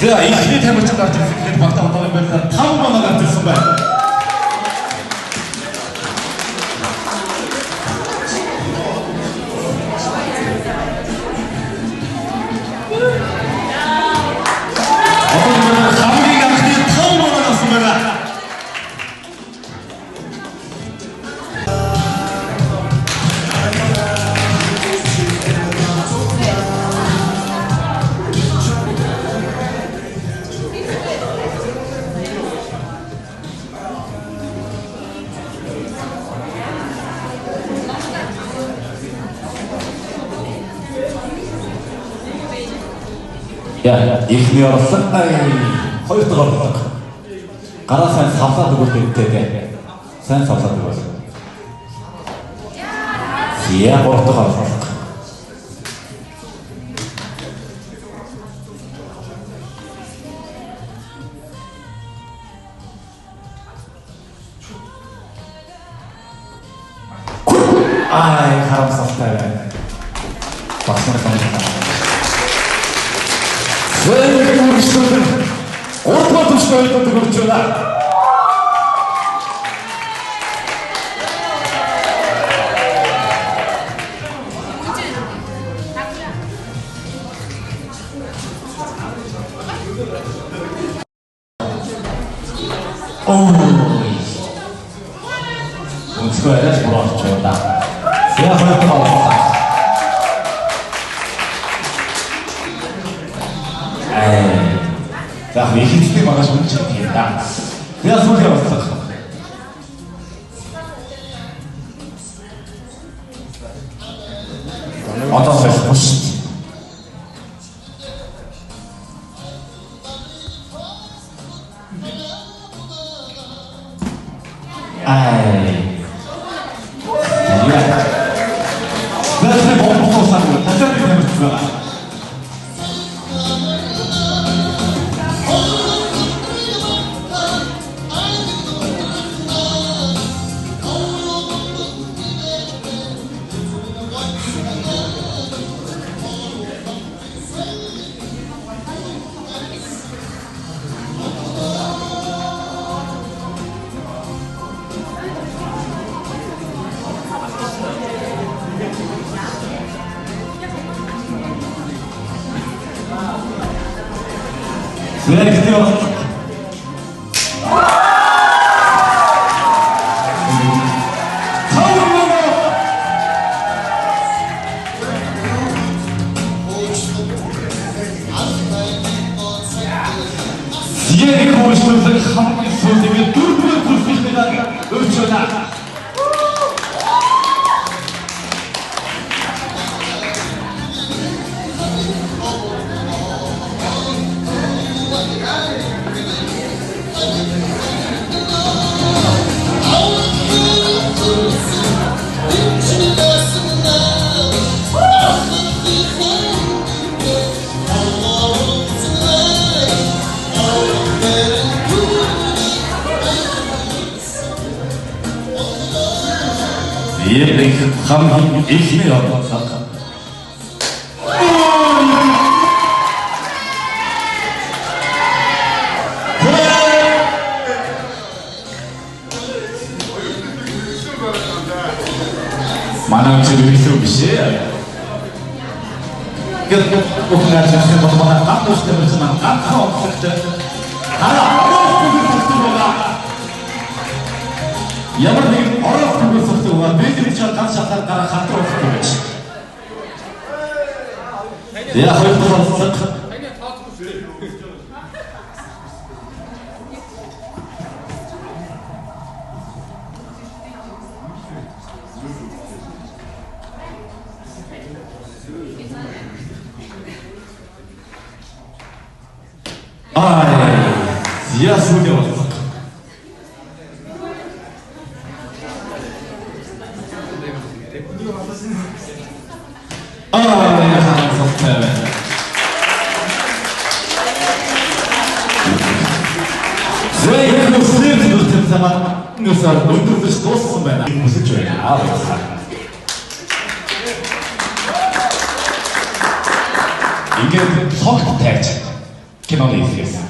За, ихний тамирчин гарч ирсэн гэхэд багтаа одоогийн байдлаар 5 оноо гарч ирсэн байна. Одоо хамгийн анхны 5 оноо гарсан байна. Я, ихний орлого, хоёр дахь орлого. Гараа сайн савлаад өгвөл дэгтэй. Сайн савлаад өгвөл. Я, гурав дахь орлого. Ай, харамсалтай байна. Багш нар сонирхолтой. Зээг гурван түвшний оюутнууд хүрч байна. Ой. Өнцгөө арайч буруу орч байна. За хоёр дахь орлого. За их хэвчтэй багаж үнч юм да. За сүүлийн орлого. Одоо хошт. Ай. Я. За бомбоо сагуу. Тасаад тамирч байгаа. Зээг орлого. Зээг хөөшлөлөг хамгийн сүүлийн дөрөвдүгээр түвшний өгч байна. Их хамгийн ихний орлого. Манай үчиг илүү биш ээ. Гэт бүхэн ажиглах бол манай ганц үстэй маань ганцхан орлоготой. Хараа орохгүй сохдог байгаа. Ямар нэгэн орохгүй сохдог байгаа. Бид нар ч ганц шалгаар гараа хатар болохгүй байж. Я хоёр дахь орлого. Ай, я сүүлийн орлого. Ай, харамсалтай байна. Зээг нүсэр нүсэр маань нүсэр өндөрлөж дууссан байна. Хүсэж байна. Ингээд логт тавьж. Киноны хэсгээс.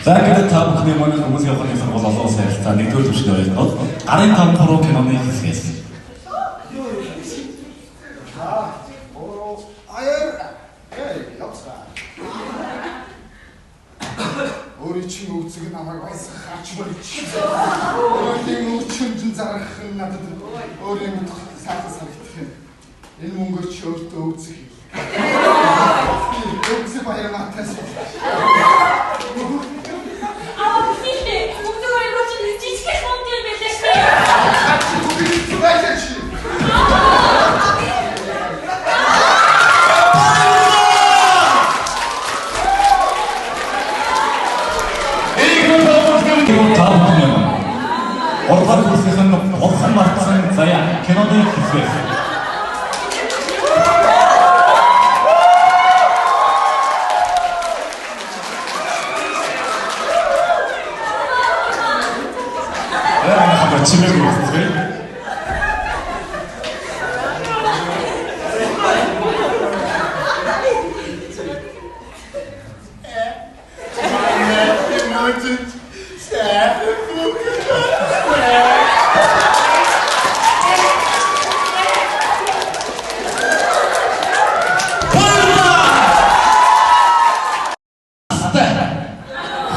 За ингээд та бүхний манай хүмүүсийн ухааны сургууль олон улсын харилцаа нэгдүгээр түвшний оюутнууд гарын 5 3 киноны хэсгээс. Өөрийн чинь өвцөг намайг баясгах ач болж. Өөрийн өвчмөнд зарах нь надад өөрийн мэдэх сайхан санагдах юм. Энэ мөнгөөр чи өөртөө өвцөг хий. Өвцөг баяр натаас. Орлоор хүрсэх нь бурхан мартсан заяа киноны хэсгээс. Аа чимээгүй байна.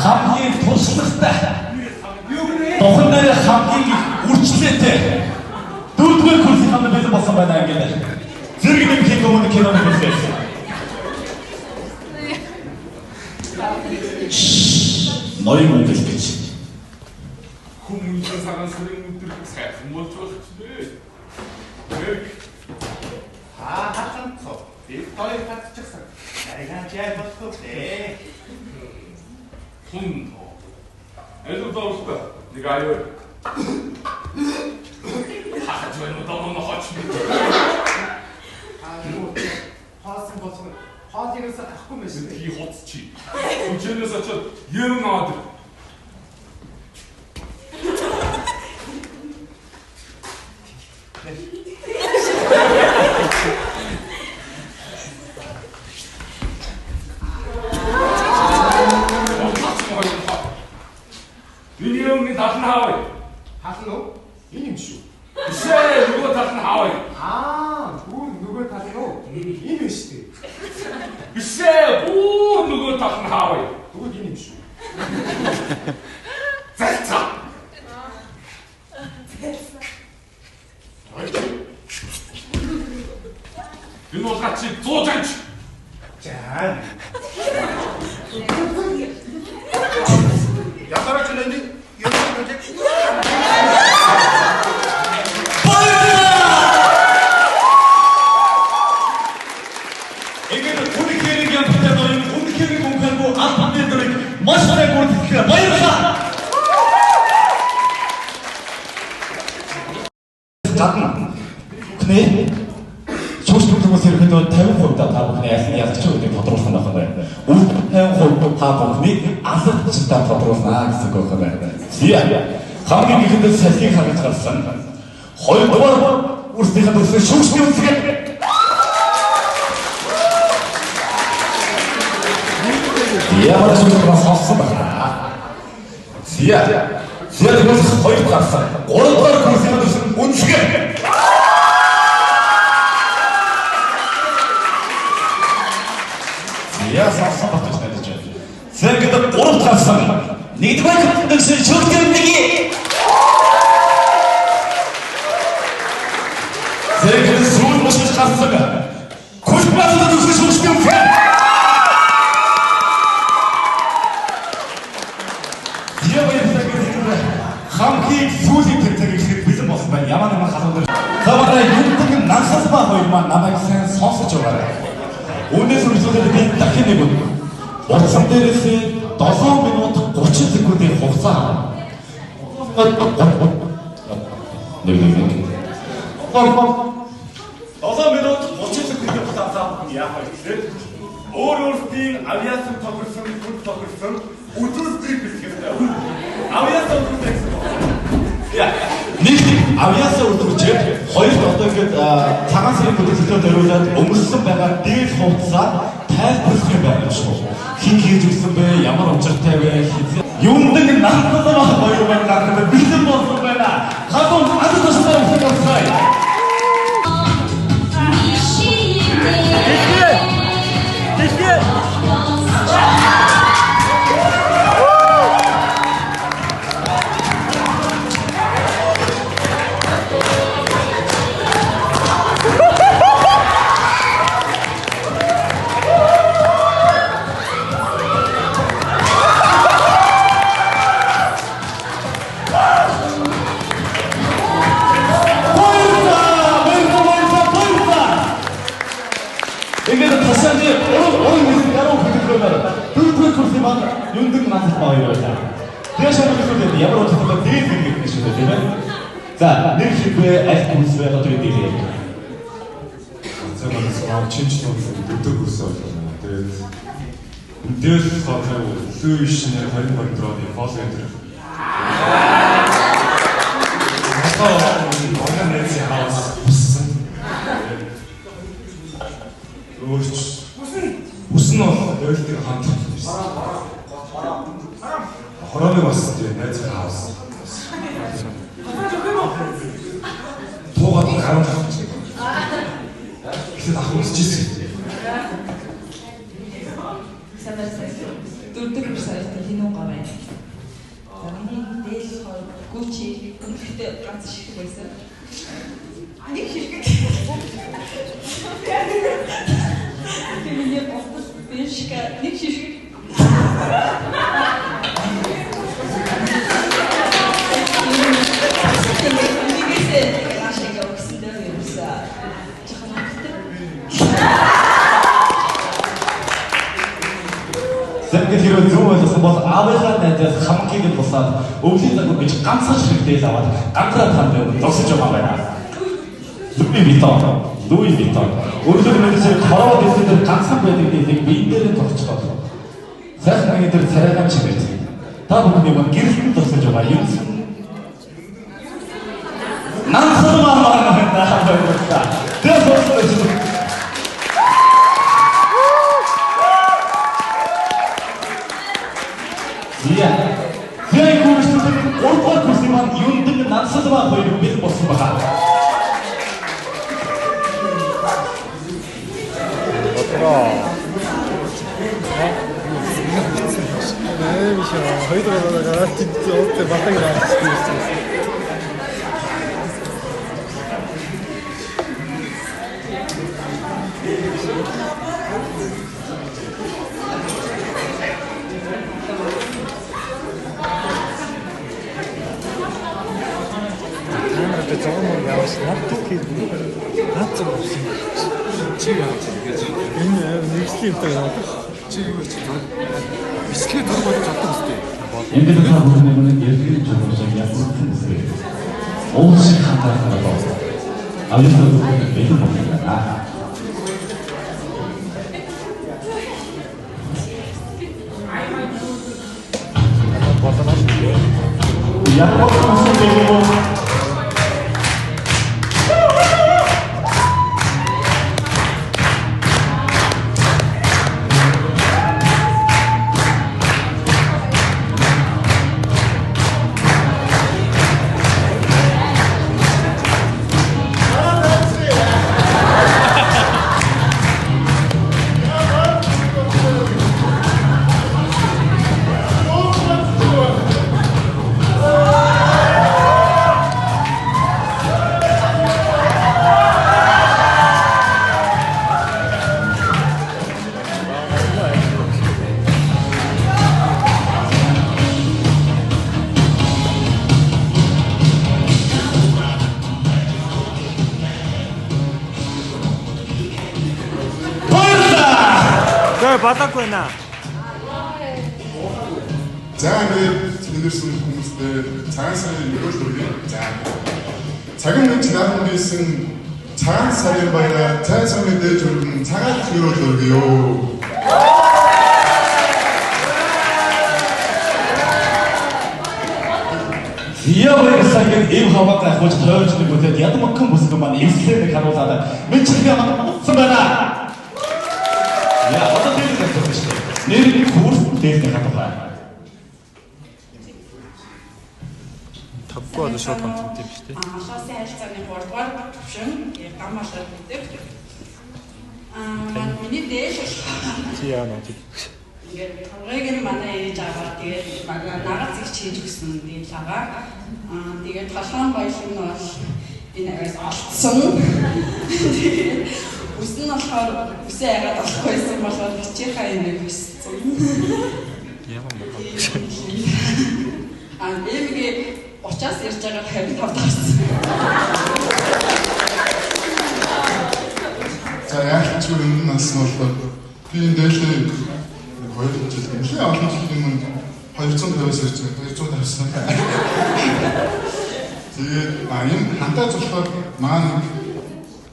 Хамгийн туршлагатай. Духан дээр хамгийн их үрчлээтэй. Дөрөвдүгээр курсын хамт бэлэн болсон байна ингээд. Зэрэг нэмхийн өмнө киноны хэсгээс. Ноён үнэлж. Хүмүүнтэй цагаан сарын өдөр сайхан болж байх ч нэ. Мэрэг. Аа хатсан цоо. Би хоёр хатчихсан. Ариган чай болохгүй дээ. Хүн тоо. Аль удаа нэг аюу. Хахаж байна уу дом хоч. Аа юу хаасан болсон. Хоол ерөөсөө авахгүй юм шиг. Би хоц чи. Хүчнээс очоод юм аваад. Миний тал нь хаавай. Тал нь уу? Энэ юм шүү. Биш ээ, нөгөө тал нь хаавай. Аа, бүр нөгөө тал нь уу? Энэ биш үү? Биш ээ, бүр нөгөө тал нь хаавай. Тэгвэл энэ юм шүү. Залцаа. Энэ бол чи 100 жанч. За. Ятарч нэг Ингээд үнэхээр ямартай ноён үнэхээр мөнхөргүй албаны дөрөг маш сайн гүйцэтгэх баярлалаа. Гадна бүхний шүүгч хүмүүс ерөнхийдөө 50% та бүхний аль нь ялч гэдгийг тодруулсан байх нь. Үр 50% та бүхнийг алдарчтай тодруулнаа гэсэн үг байна. Зя. Хамгийн ихэнд салхийг харж гарсан. Хоёрдугаар үрсийнхээ төрсөн шүүгчний үнсгээ. Ямар шүүгч бас сонссон байна. Зя. Зя тэгвэл хоёр гарсан. Гуравдугаар курсын төрсөн үнсгээ. Зя сонссон байх гэж найдаж байна. Зя гэдэг гуравд гарсан. Нэгдүгээр төрсөн шүүгчний нэг. Тэгээд сүүл мөшөж гарсан. Кулбасад өсөж өссөн юм. Хамгийн сүүлийн тэмдэг ихэд бэлэн болсон байна. Ямар нэгэн халуун дээр. За манай юундаг Нансалмаа хоёр маань намайг сайн сонсож байгаарай. Үүнээс үргэлжлүүлээд би дахин нэг үг. Утсан дээрээс 7 минут 30 секундын хугацаа авна. Нэг нэг нэг. 7 минут 30 секундын хугацаа авсан яах вэ гэхээр өөр өөрсдийн авиасын тохирсон, хүнд тохирсон үзүүлбэрийг бэлтгэх хэрэгтэй. Авиасын үзүүлбэр гэсэн. Нэг авиасын үзүүлбэр, хоёрт одоо ингээд цагаан сарын бүтэцлэлээр зориулаад өмөрсөн байгаа дээл хувцасаа тайлбарлах юм байна шүү. Хэн хийж өгсөн бэ? Ямар учиртай вэ? Юундаг Нансалмаа хоёр маань гарах бэлэн болсон байна. Халуун ад тусдаа өгсөн болсон. За, нэр хибээ аль курс вэ одоо гэдэг юм. За, манай чинч нууц дөрөвдүгээр курс боллоо. Тэгээд дээл болохоор Луис нэр 22 оны Fall Enter. Одоо манай найзын хаус үссэн. Өөрч үсэн нь бол ойлтыг хамт ирсэн. Хорооныг бас тийм найзын хаус. Туугаад гарan авчих. Тэгэхэд ах үсчихсэн. Дөрөвдүгээр курс хоёрт хинүү гоо байна. За миний дээл хоёр Gucci үнэхээр ганц ширхэг байсан. Нэг ширхэг. Тэр миний гутал Бэлшка нэг ширхэг. Нэгээсээ наашаа өгсөн дээр ерөөсөө жоохон хөвгтэй. Зэнгээ хэрвээ зөв ойлгосон бол аавынхаа найзаас хамгийн их бусаад өвлийн загвар гэж ганцхан ширхэгтэй аваад ганцаараа танд зогсож байгаа байна. Луи Виттон, Луи Виттон. Өөрөлдөх мэргэжил хороо дэлхий дээр ганцхан байдаг нэг биен дээр нь зогсож байгаа. Сайхан нэг дээр царайгаа чимэрч. Та бүхний мөн гэрэлтэн зогсож байгаа юм. Нансалмаа маань байна. Тэр зогсож байна. Зя. Зя курсын 3 дугаар курсын маань юундаг Нансалмаа хоёр бэлэн болсон байна. Ингээд та бүхний өмнө эргэн чухамшиг яасан гэсэн. Уул шиг хандаад байна. Авьяасаа бэлэн болсон байна. Яг болсон. За балаагүй байна. За ингээд тэнэрсэн хүмүүстэй цагаан сарын өрөөл өргөе. За. Цаган нэгж нахан хийсэн цагаан сарын баяраар цай сумын дэж өргөн цагаан өрөөл өргөе. Яваа эв хаваа гайхуулж тойрч нэг үлээд ядмагхан бүсгэн маань эвслээ нэг харуулаад мэдлэгээ утсан байна. Яа одоо тэр нэг асуух шүү дээ. Нэр курс дээлний хатгаа. Тавгүй бол шууд контент юм шүү дээ. Олон харилцааны 3 дугаар төвшин гам болоод байдаг. Миний дээл болохоор чи яа нөө. Ингээд тургыг нь манай ээж аваад тэгээд манай нагац их хийж өгсөн дээл байгаа. Тэгээд толгойн баялаг нь бол энэ аваас олдсон. Тэгээд үс нь болохоор үсээ яагаад олохгүй байсан болохоор бичийнхаа юм өссөн. Ямар муу. Эмгээ 30-аас ирж байгаа 25 таарсан. За яг ч үн нас нь болохоор би энэ дээлээ 2 жил нэлээ олон жилийн өмнө 250-аас ирж байгаа 250-сан. Тэгээд энэ хантаа зулхаар маа нэг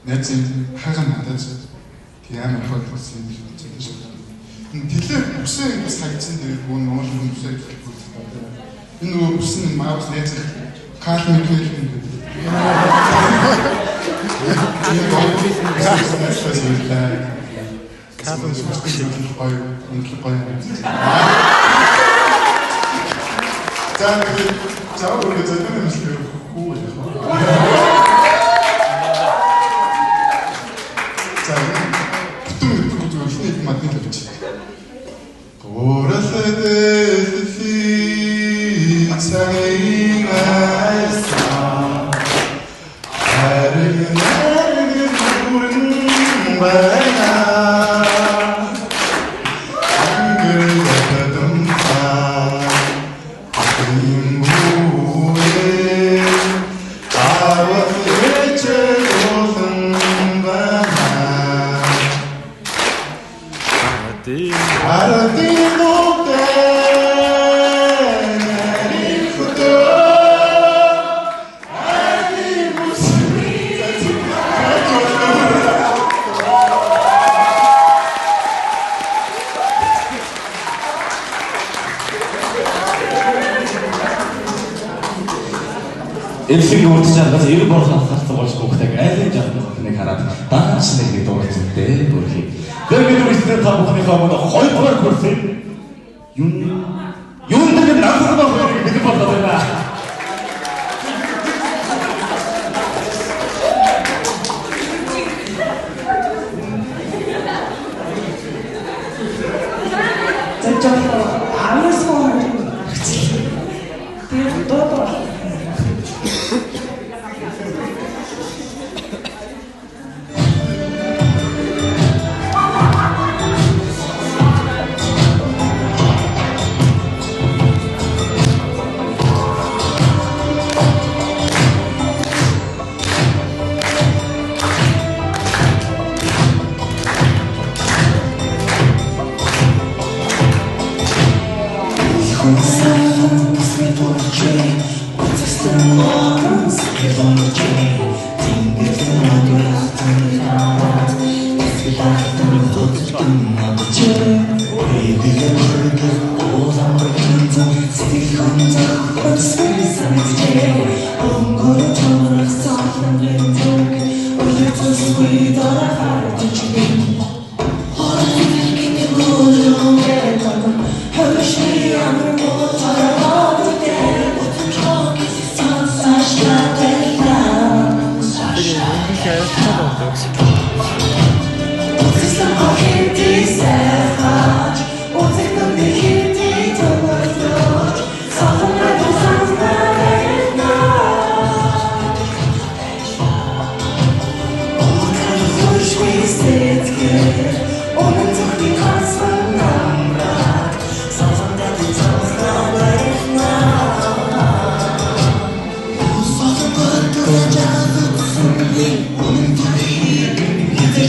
найзын хайган хантаа зул. Тэг амар их болсон юм шиг байна. Энэ тэлээ үсэн бас хагдсан тэгээд бүр Монгол хүн үсээ хэлбэл. Энэ нөгөө үсэн маа бас найз Карл Микель гэдэг. Карл Микель гоё, үнэхээр гоё. За тэгээд зав үргээ зав юм шиг хүү яах вэ? За бүтэн мэдгүй зүгээр ихний мадны тавьчих. Гуралдэлхий цагийн айсан харин нарийн бүрэн байна. Эвлэг урдч чанаас 90 борхон хатсан болж хүүхдийг айлын жаахан хөхнийг хараад даанч нэг дурцтай бүрхий. Тэр бид үстэй та бүхнийхээ өмнө 2 дугаар курсын юун юун дээр нанссан хоёрыг бэлэн болоод байна. За жоохон амарсан хоёр гаргацсан. Тэгээд дуу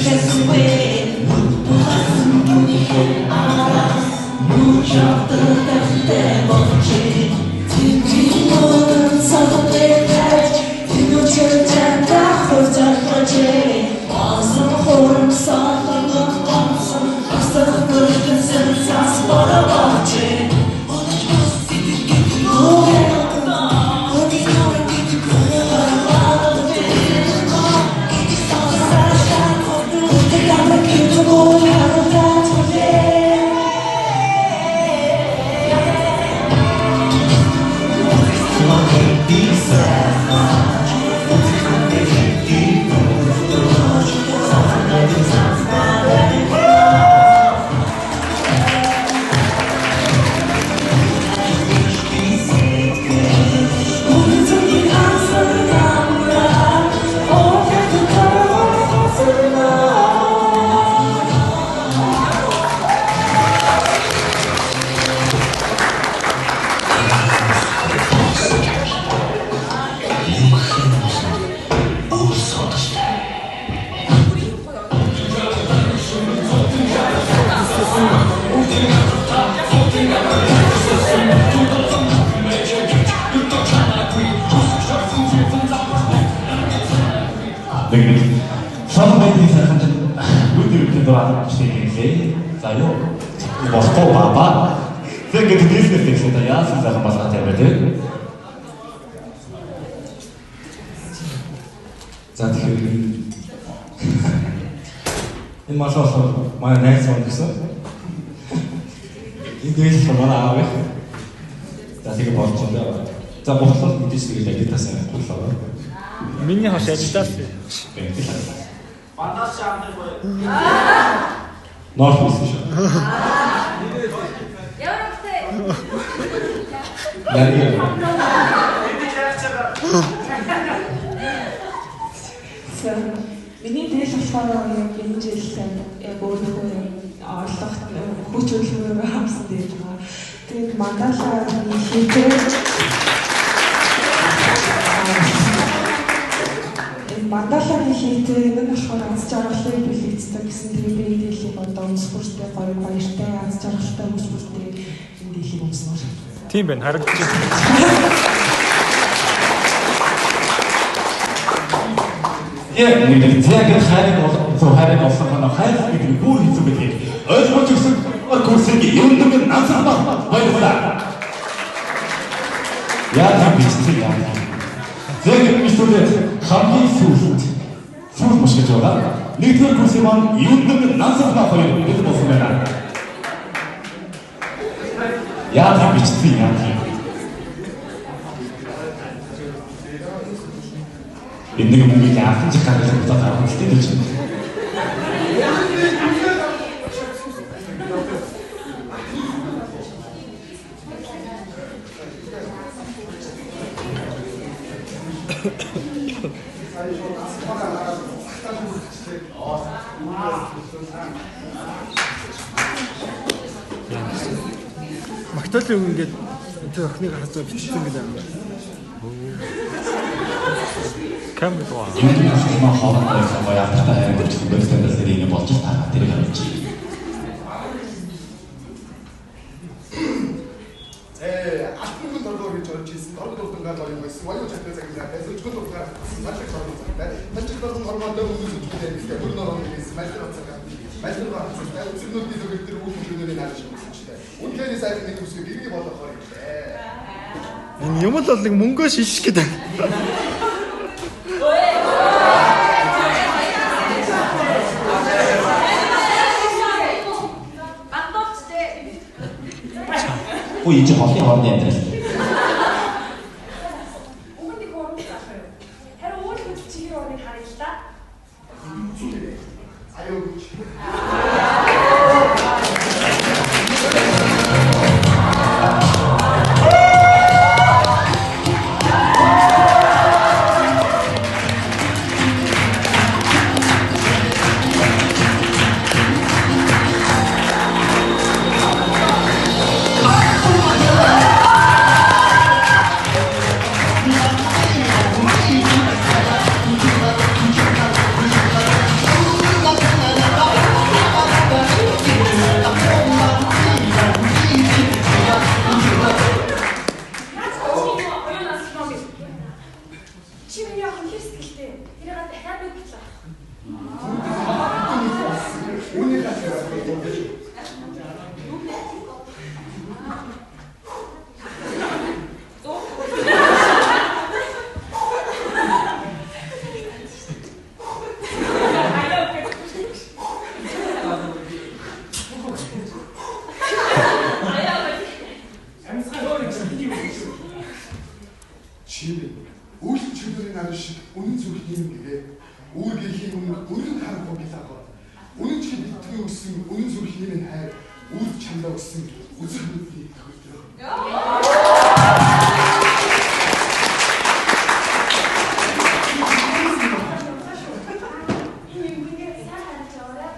Just wait. Нэг сон байдгийн сайхан чинь юу гэдэг дураа чиг юм лээ. За юу? Болохгүй баба. Тэгээд дээснээс тэгсэн та яасан сайхан болгоод юм бэ те? За тэгэхээр энэ мал болохоор манай найз маань гэсэн. Энэ дээс манай аав их. За тэгээ болж байна. За гутлал мэдээж тэгэл Adidas гутлаа байна. Миний хош Adidas. Бандаж амтай гоё. North Face шүү. Ямар үстэй? Яг. Миний дээл болохоор яг энэ жил яг өөрийнхөө орлогот хүч хөдөлмөрөөр хамсан дээл байгаа. Тэгээд мандала хийхдээ энэ мандаланы хийхдээ энэ нь болохоор аз жаргалыг бэлэгддэг гэсэн тэр би энэ дээлийг одоо өмс бүртээ гоё баяртай аз жаргалтай өмс бүртээ энэ дээлийг өмснөр. Тийм байна, харагдаж байна. Яг нэг зэг хайрыг бол хайрыг олсон хана хайр гэдэг нь бүр хэцүү байдаг. Ойлгож өгсөн курсыг юм дүн нансах баярлалаа. Яг тийм бичсэн юм. Зэг бичүүлээд хамгийн сүүлд сүүл мөш гэж байгаа. Нэгдүгээр курсын маань юм дүн нансах хоёр бэлэн болсон байна. Яг тийм бичсэн юм. Энэ нэг мөнгөийг яасан ч гаргаж буцаад авах хэрэгтэй гэж байна. Магтаалын үг ингээд тэр охиныг харж бичсэн гэдэг юм байна. Камер гоо. Энэ маань хоорондоо байсан гоё алдартай хайр гүйлсэн бодит амьдрал дээр ингэ болж таарна тэрийг харуулж байна. Алтан мөнгө доргоор гэж орж ирсэн. Дорог дурдангаар лоён байсан. Ваюу чатаа загнаа. Зүжгэн дурдангаар салхи дорог загтай. Салхи дорог хормоо дөг зүжгэн дээрээс бүр норон гэсэн мальтар бацгаа. Мальтар бацгаа. Үсгнүүдийн зүгэл тэр үйл хөдлөлийг харж байсан ч тийм. Үнэхээр сайхан нэг үсгийг эргээ болгохоор юм лээ. Энэ юм л бол нэг мөнгөө шиших гэдэг. Үгүй энэ чинь холын хоорондын амьдрал. Уг нь их урам заах юм. Харин үйл хөдлөл чигээр урмыг харъя л да. Аюу гэж. Чи миний охин хэр сэтгэлтэй. Тэрийг дахиад нэг бодлоо. Үүнийг асуух. Чи үл чөлөөрийн нар шиг үнэн зүрх юм гээ. Үүргийн өмнө өргөн харахгүй гэлээ. Үнэн чи битгий өссөн үнэн зүрх юм хайр үр чамдаа өссөн үзэх мэдний тохиолдол. Энэ юмгээ сайн харж аваарай.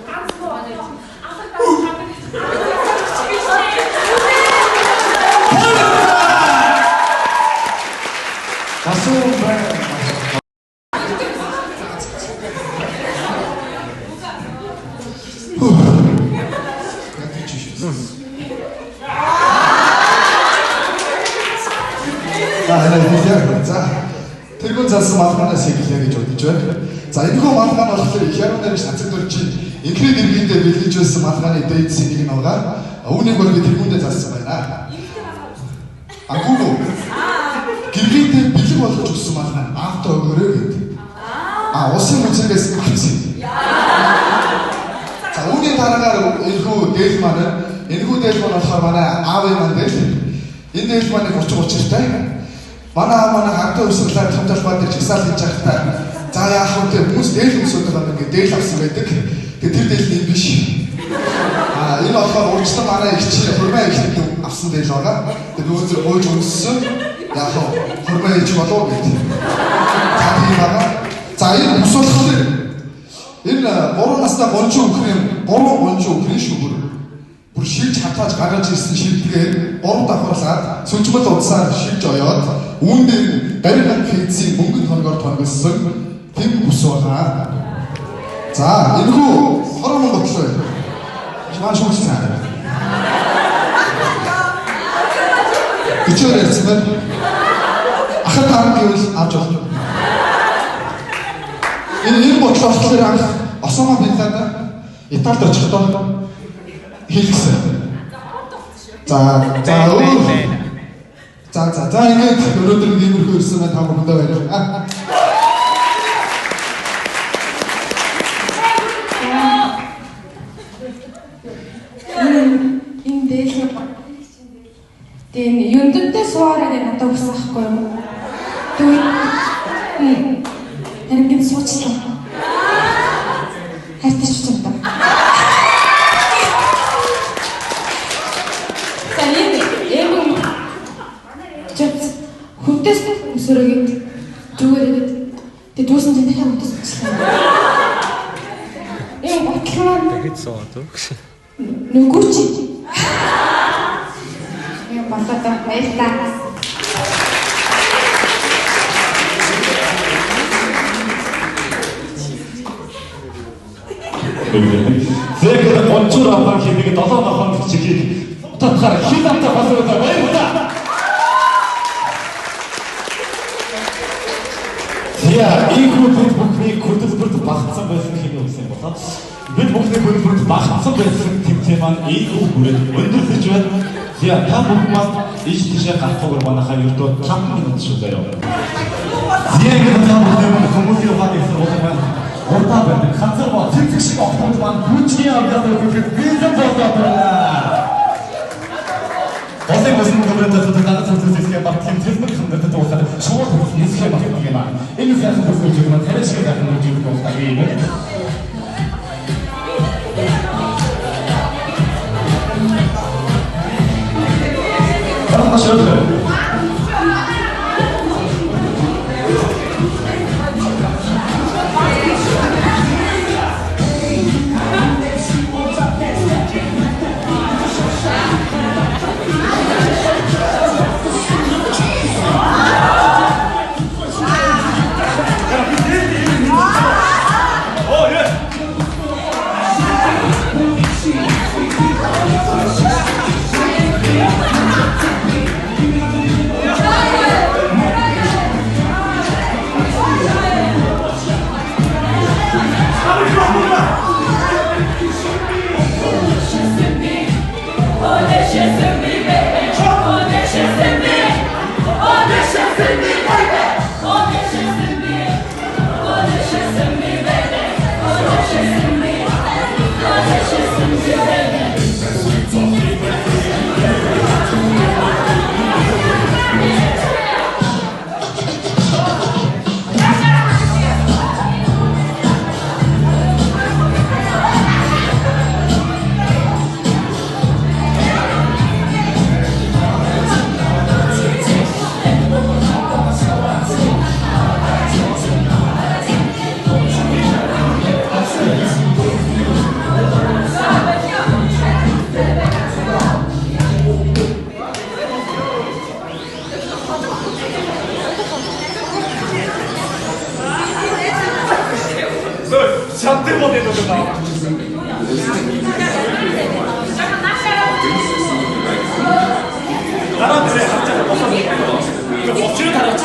Ганц боо алга таа. Асуу байна. Аа хэлье. За тэргүүн залсан малгаанаас хэлье гэж бодож байна. За энэхүү малгай нь болохоор их яруу найрагч Цацаг дөржийн энхрийн дэргэндээ бэлгэж байсан малгааны дээд цэнийг нь байгаа. Үүнийг бол би тэргүүндээ залсан байна. Агуу. Гэргийдээ бэлэг болгож өгсөн малгай аавтай өгөөрэй гэдэг. А улсын музейгээс авсан. За үүний дараагаар энэхүү дээл маань болохоор манай аавын маань дээл. Энэ дээл маань 30 учиртай. Манай аав манай хамтаа өсөглөө том талбай дээр жагсаал хийж байхдаа за яах вэ хүмүүс дээл өмсөд байгаа юм ингээд дээл авсан байдаг. Тэгээ тэр дээл нь биш. А энэ болохоор урьдчилан манай их чи хурмаа ихтэй авсан дээл байгаа. Тэгээ өнөөдөр гуйж өмссөн. Яг хурмаа хийж болов гэдэг. За тийм байгаа. За энэ бус болохоор энэ 3 настай гонжин үхрийн 3 гонжин үхрийн шүгэр. Бүр шилж хатааж гаргаж ирсэн шилдгээр 3 давхарлаад сүнжмэл удсаар шилж оёод үүн дээр барин хийцийн мөнгөнд хоногоор тонгосон тэм бус байгаа. За энэхүү хорон мөнгө ботлоо. Маань шүүгчсэн. Бичээр ярьсан байна. Ахад таан гэвэл авч болно. Энэ ботлоо болохоор анх Осама бин Ладен Италид очихдоо хийлгэсэн. За за өөр. За за за ингээд өнөөдөр иймэрхүү ирсэн маань та бүхэндээ баярлалаа. Энэ дээл тэгээ юндэнтэй суугаад надад өгсөн ахгүй юу? Тэгвэл харин гин суучлаа. Хайртай ч юм даа. За энэ эм хүнтээс өсөрөөгээд зүгээрээд тэгээ дүүсэн чинь дахиад хүнтээс өсчлээ. Энэ ботлоо маань дахиж суугаад үү? Нүгүү чи. Яа болоод баярлалаа. Зэкэр гончуур авах хэмээг 7 нохон чигийг татхаар хин амтай болоод баярлалаа. За ийхүү бид бүхний хөтөлбөрт багтсан байсан хэмээн үгсэн болоо. Бид бүхний хөтөлбөрт багтсан байсан тэмцээн маань ийхүү хүрээд өндөрлөж байна. За та бүхэн маань ийш тийшээ гарахгүйгээр манайхаа ердөө 5 минут шүү заяа. За ингээд та бүхэн хүмүүсийн ухааны их сургууль маань урдаа байдаг. Ханцар ба цэцэг шиг огтомд маань хүчний авьяас өгөхөд бэлэн болоод байна. Голын бүсний хөмрөд зөтөд дагаж цэцэг бат хэм цэлмэг хэмдэд дуусаад шууд нисхэ бат гэх юм аа. Энэ сайхан бүс гэж юм тариа шиг сайхан үйл юм байна юм. Маш их. Болчиход хараач.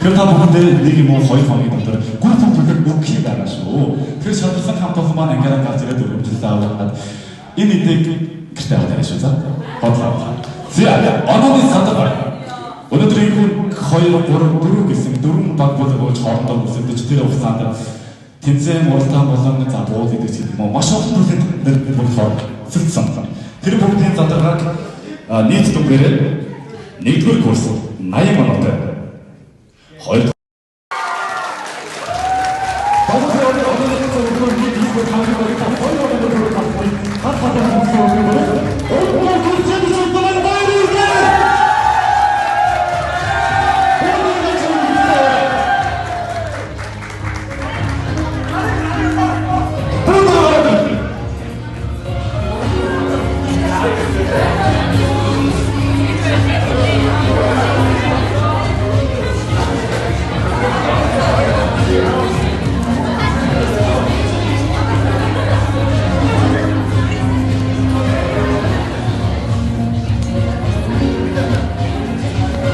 Тэгэхээр та бүхэндээ нэг юм уу 2 хоногийн дотор гүн төлөв өгөх юм байгаа шүү. Тэгэхээр шалгарсан хамт олон маань ангиараа гарч ирээд өргөмжлөлөө аваад энэ эдийг гэртээ аваад ирнэ шүү. За. Бодлоо. За, онооны садаг байна. Өнөөдөр энэ хүн 2 3 4 гэсэн дөрвөн баг бол бууж хоорондоо өрсөлдөж тэр хугацаанд тэмцээн уралдаан болон за буул гэдэг ч юм уу маш олон төрлийн бүгд хоорондоо сэлсэн. Тэр бүгдийн задаргааг нийт дүнгээр 1-р курс 80 оноотой. 2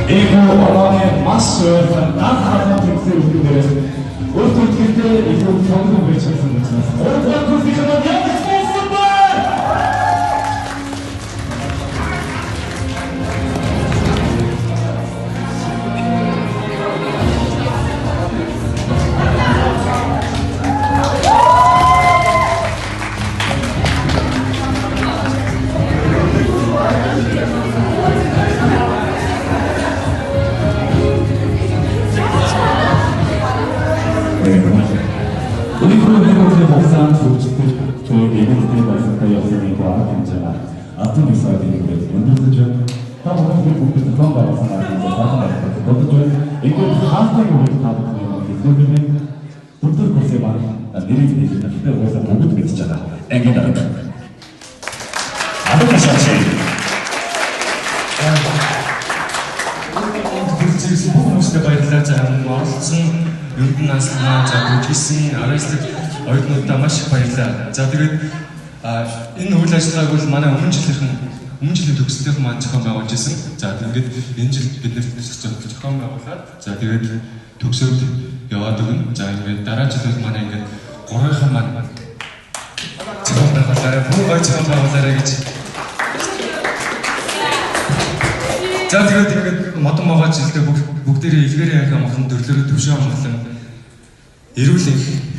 Онооны маш ойрхон ганц халуун тэмцээн өгдөрөөс өөр төрөлхтөө илүү цогцол байж чадсан учраас 3 дугаар курсын маань ямар ч болсон бэ? За тэгээд энэ үйл ажиллагааг бол манай өмнө жилийн төгсөлтийнхэн маань зохион байгуулж исэн. За тэгээд энэ жил бид нэр зохион байгуулад за тэгээд төгсөөд яваад өгнө. За ингээд дараа жил бол манай ингээд гурвынхан маань зохион байгуулаарай, бүх гой зохион байгуулаарай гэж. За тэгээд ингээд модон могоо жилдээ бүгдээрээ илгээрээ яхаа мохон төрлөөрөө төвшөө амгалан эрүүл энх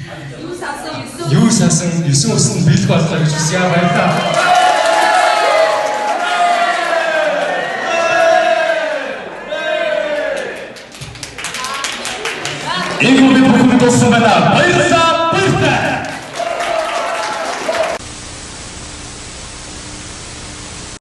юу сасан 9 усанд бэлэг боллоо гэж хүсье. Баярлалаа. Энэ бүхэн дууссан байна. Баярлалаа.